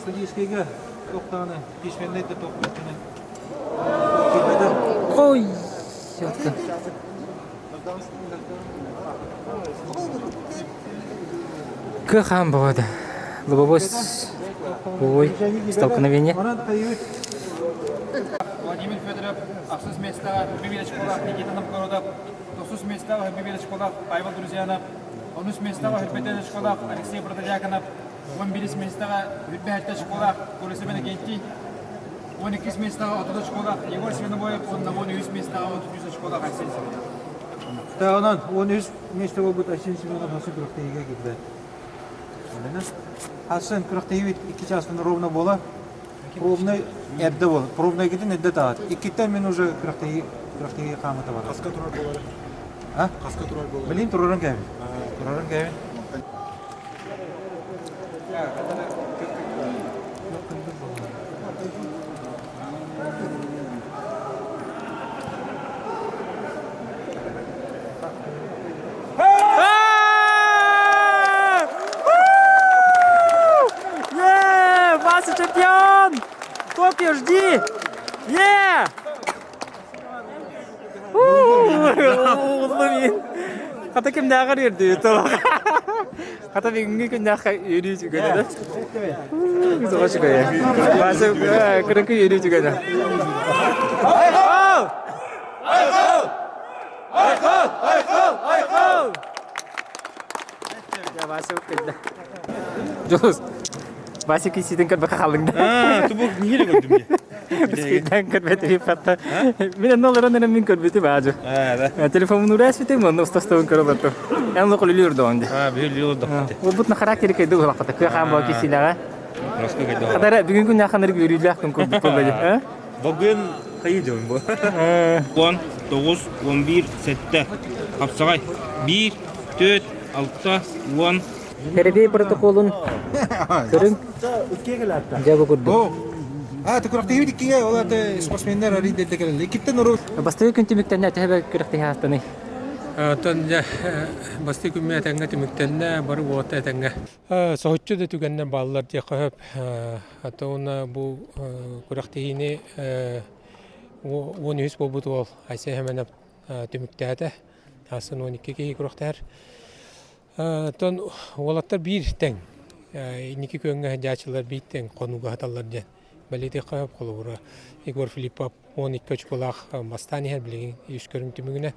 Speaker 12: Судейскийга тохтааны письменный да тохтааны.
Speaker 2: Ой, Кыхан богода. Лобовой лобовой столкновение.
Speaker 20: Владимир Федоров ахсыс местаҕа Бибиле школа Никита Новгородов, тохсус местаҕа Бибиле школа Павел Друзьянов, онус местаҕа Хүрбэтэ школа Алексей Протодьяконов, 11 местаҕа Хүрбэһэттэ школа Курисов Иннокентий, 12 местаҕа 30 школа Егор Свинобоев уонна 13 местаҕа 33 школа Айсен Семенов.
Speaker 12: Онон 13 месте буолбут Айсен Семенов хасы күрэхтэһиигэ киирбэт. Хассын күрэхтэһиибит икки чаастан ровно буола. Пробный эрдэ буол. Пробныйгытын эрдэ таҕат. Иккиттэн мин уже күрэхтэһии күрэхтэһии хаамыта барар.
Speaker 19: Хаска турар буолар?
Speaker 12: А?
Speaker 19: Хаска турар буолар?
Speaker 12: Билин турарын кэбин. Турарын кэбин.
Speaker 2: Е, Вася чемпион! Токио, жди! Е! Уллумин. Хата кимнээҕэр үөрдүү Хата бүгүҥҥү күннээххэ үөрүү үчүгэй да. Тоҕо үчүгэй. Вася кыракый үөрүү үчүгэй да. Айхал! Айхал! Айхал! Айхал! Айхал! Вася кэллэ. Дьулус, Вася киситин көрбөккө хааллыҥ да.
Speaker 11: Тубу миһире көрдүм дии.
Speaker 2: Бискийтэн көрбөтүм патта. Мин онно олорон эрэн мин көрбүтүм аажы. Телефонун урээспитим, онно устастабын көрө олордум. Эн лоқол үлүр доон ди.
Speaker 11: Били үлүр
Speaker 2: Бут на характері кайды улақпата. Кыа хаан боо кисилэҕэ. Хатара бүгүн күн яханыр үөрүүлээх күн курдук буолла
Speaker 11: Бүгүн хайы дьон бу. 10, 9, 11, 7. Хапсаҕай. 1, 4, 6, 10.
Speaker 2: Терапия протоколун көрүҥ. Дьэ бу курдук.
Speaker 12: А, ты күрэхтэһиибит иккигэ, ол аты спортсменнар арыйда кэлэллэр. Иккиттэн урут.
Speaker 2: Бастакы күн түмүктэннэ, төһө күрэхтэһии аастаный?
Speaker 21: Оттон дьэ бастакы күммэ этэҥҥэ түмүктэннэ, бары уота этэҥҥэ. Соһуччу да түгэннэр бааллар диэххэ сөп. Ата уонна бу күрэхтэһиини 13 буолбут уол Айсен Семенов түмүктээтэ. Аасын 12 киһи күрэхтэһэр. Оттон уолаттар биир тэҥ. Инники күөҥҥэ сылдьааччылар биир тэҥ хонууга сыталлар диэн бэлиэтиэххэ сөп. Холобура, Егор Филиппов 12 очколаах бастаан иһэр билигин үс көрүҥ түмүгүнэн.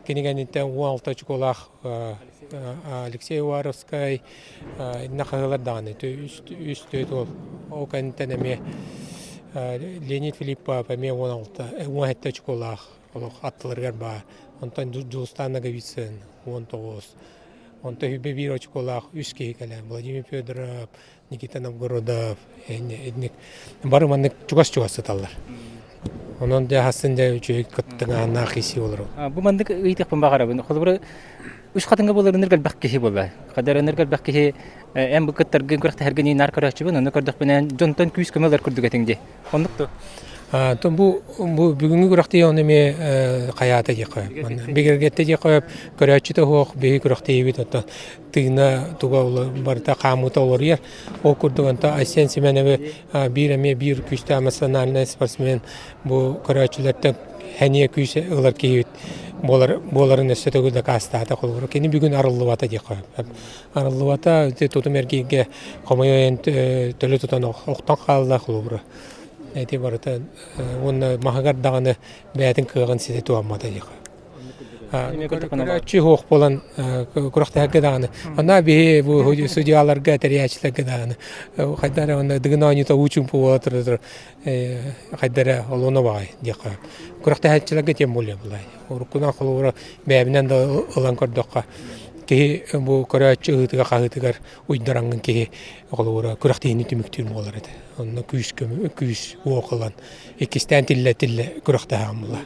Speaker 21: Кинигэниттэн 16 очколаах Алексей Уваровскай инна хаһыалар даҕаны үс төрт уол. Ол кэнниттэн эмиэ Леонид Филиппов эмиэ 16 17 очколаах олох аттыларыгар баар. Онтон Дьулустаан Ноговицын 19. Онтон үбэ биир очколаах үс киһи кэлэн Владимир Федоров, Никита Новгородов инник бары маннык чугас-чугас сыталлар. Онон дьэ хасын дьэ үчүгэй кыттыҥааннаах киси олору.
Speaker 2: Бу маннык ыйытыахпын баҕарабын. Холобура үс хатыҥа буолар ынырык элбэх киһи буолла. Хадара ынырык элбэх киһи эн бу кыттаргын күрэхтэһэргин наар көрөөччүбүн, онно көрдөхпүнэ дьонтон күүс көмө ылар курдук этиҥ дии. Оннук дуо?
Speaker 21: Бу бу бүгүҥҥү күрэхтэһии ону эмиэ хайаата диэххэ сөп. Бигэргэттэ диэххэ сөп. Көрөөччүтэ суох биһи күрэхтэһиибит оттон тыына туга барыта хаамыыта уларыйар. Ол курдук онто Айсен Семеновы биир эмиэ биир күүстээх национальнай спортсмен бу көрөөччүлэртэн хэниэ күүс ылар киһибит буолар буоларын өссө төгүл дакаастаата холобура. Кини бүгүн арыллыбата диэххэ сөп. Арыллыбата тутум эргииргэ хомойон төлө тутан охтон хаалла холобура. Эти барыта уонна маһыгар даҕаны бэйэтин кыаҕын ситэ туһаммата диэххэ. Көрөөччү суох буолан күрэхтэһэргэ даҕаны. Онно биһи бу судьяларга, тэрийээччилэргэ даҕаны хайда эрэ онно дыгын оонньуута уу чуумпу буола турар хайда эрэ олуона баҕай диэххэ. Күрэхтэһээччилэргэ тем более булай. Уруккунан холобура бэйэбинэн да ылан көрдөххө киһи бу көрөөччү ыһыытыгар-хаһыытыгар уйдараҥҥын киһи холобура күрэхтэһиини түмүктүүр буолар этэ. Онно күүс күүс уох ылан иккистээн тиллэ-тиллэ күрэхтэһэҕин була.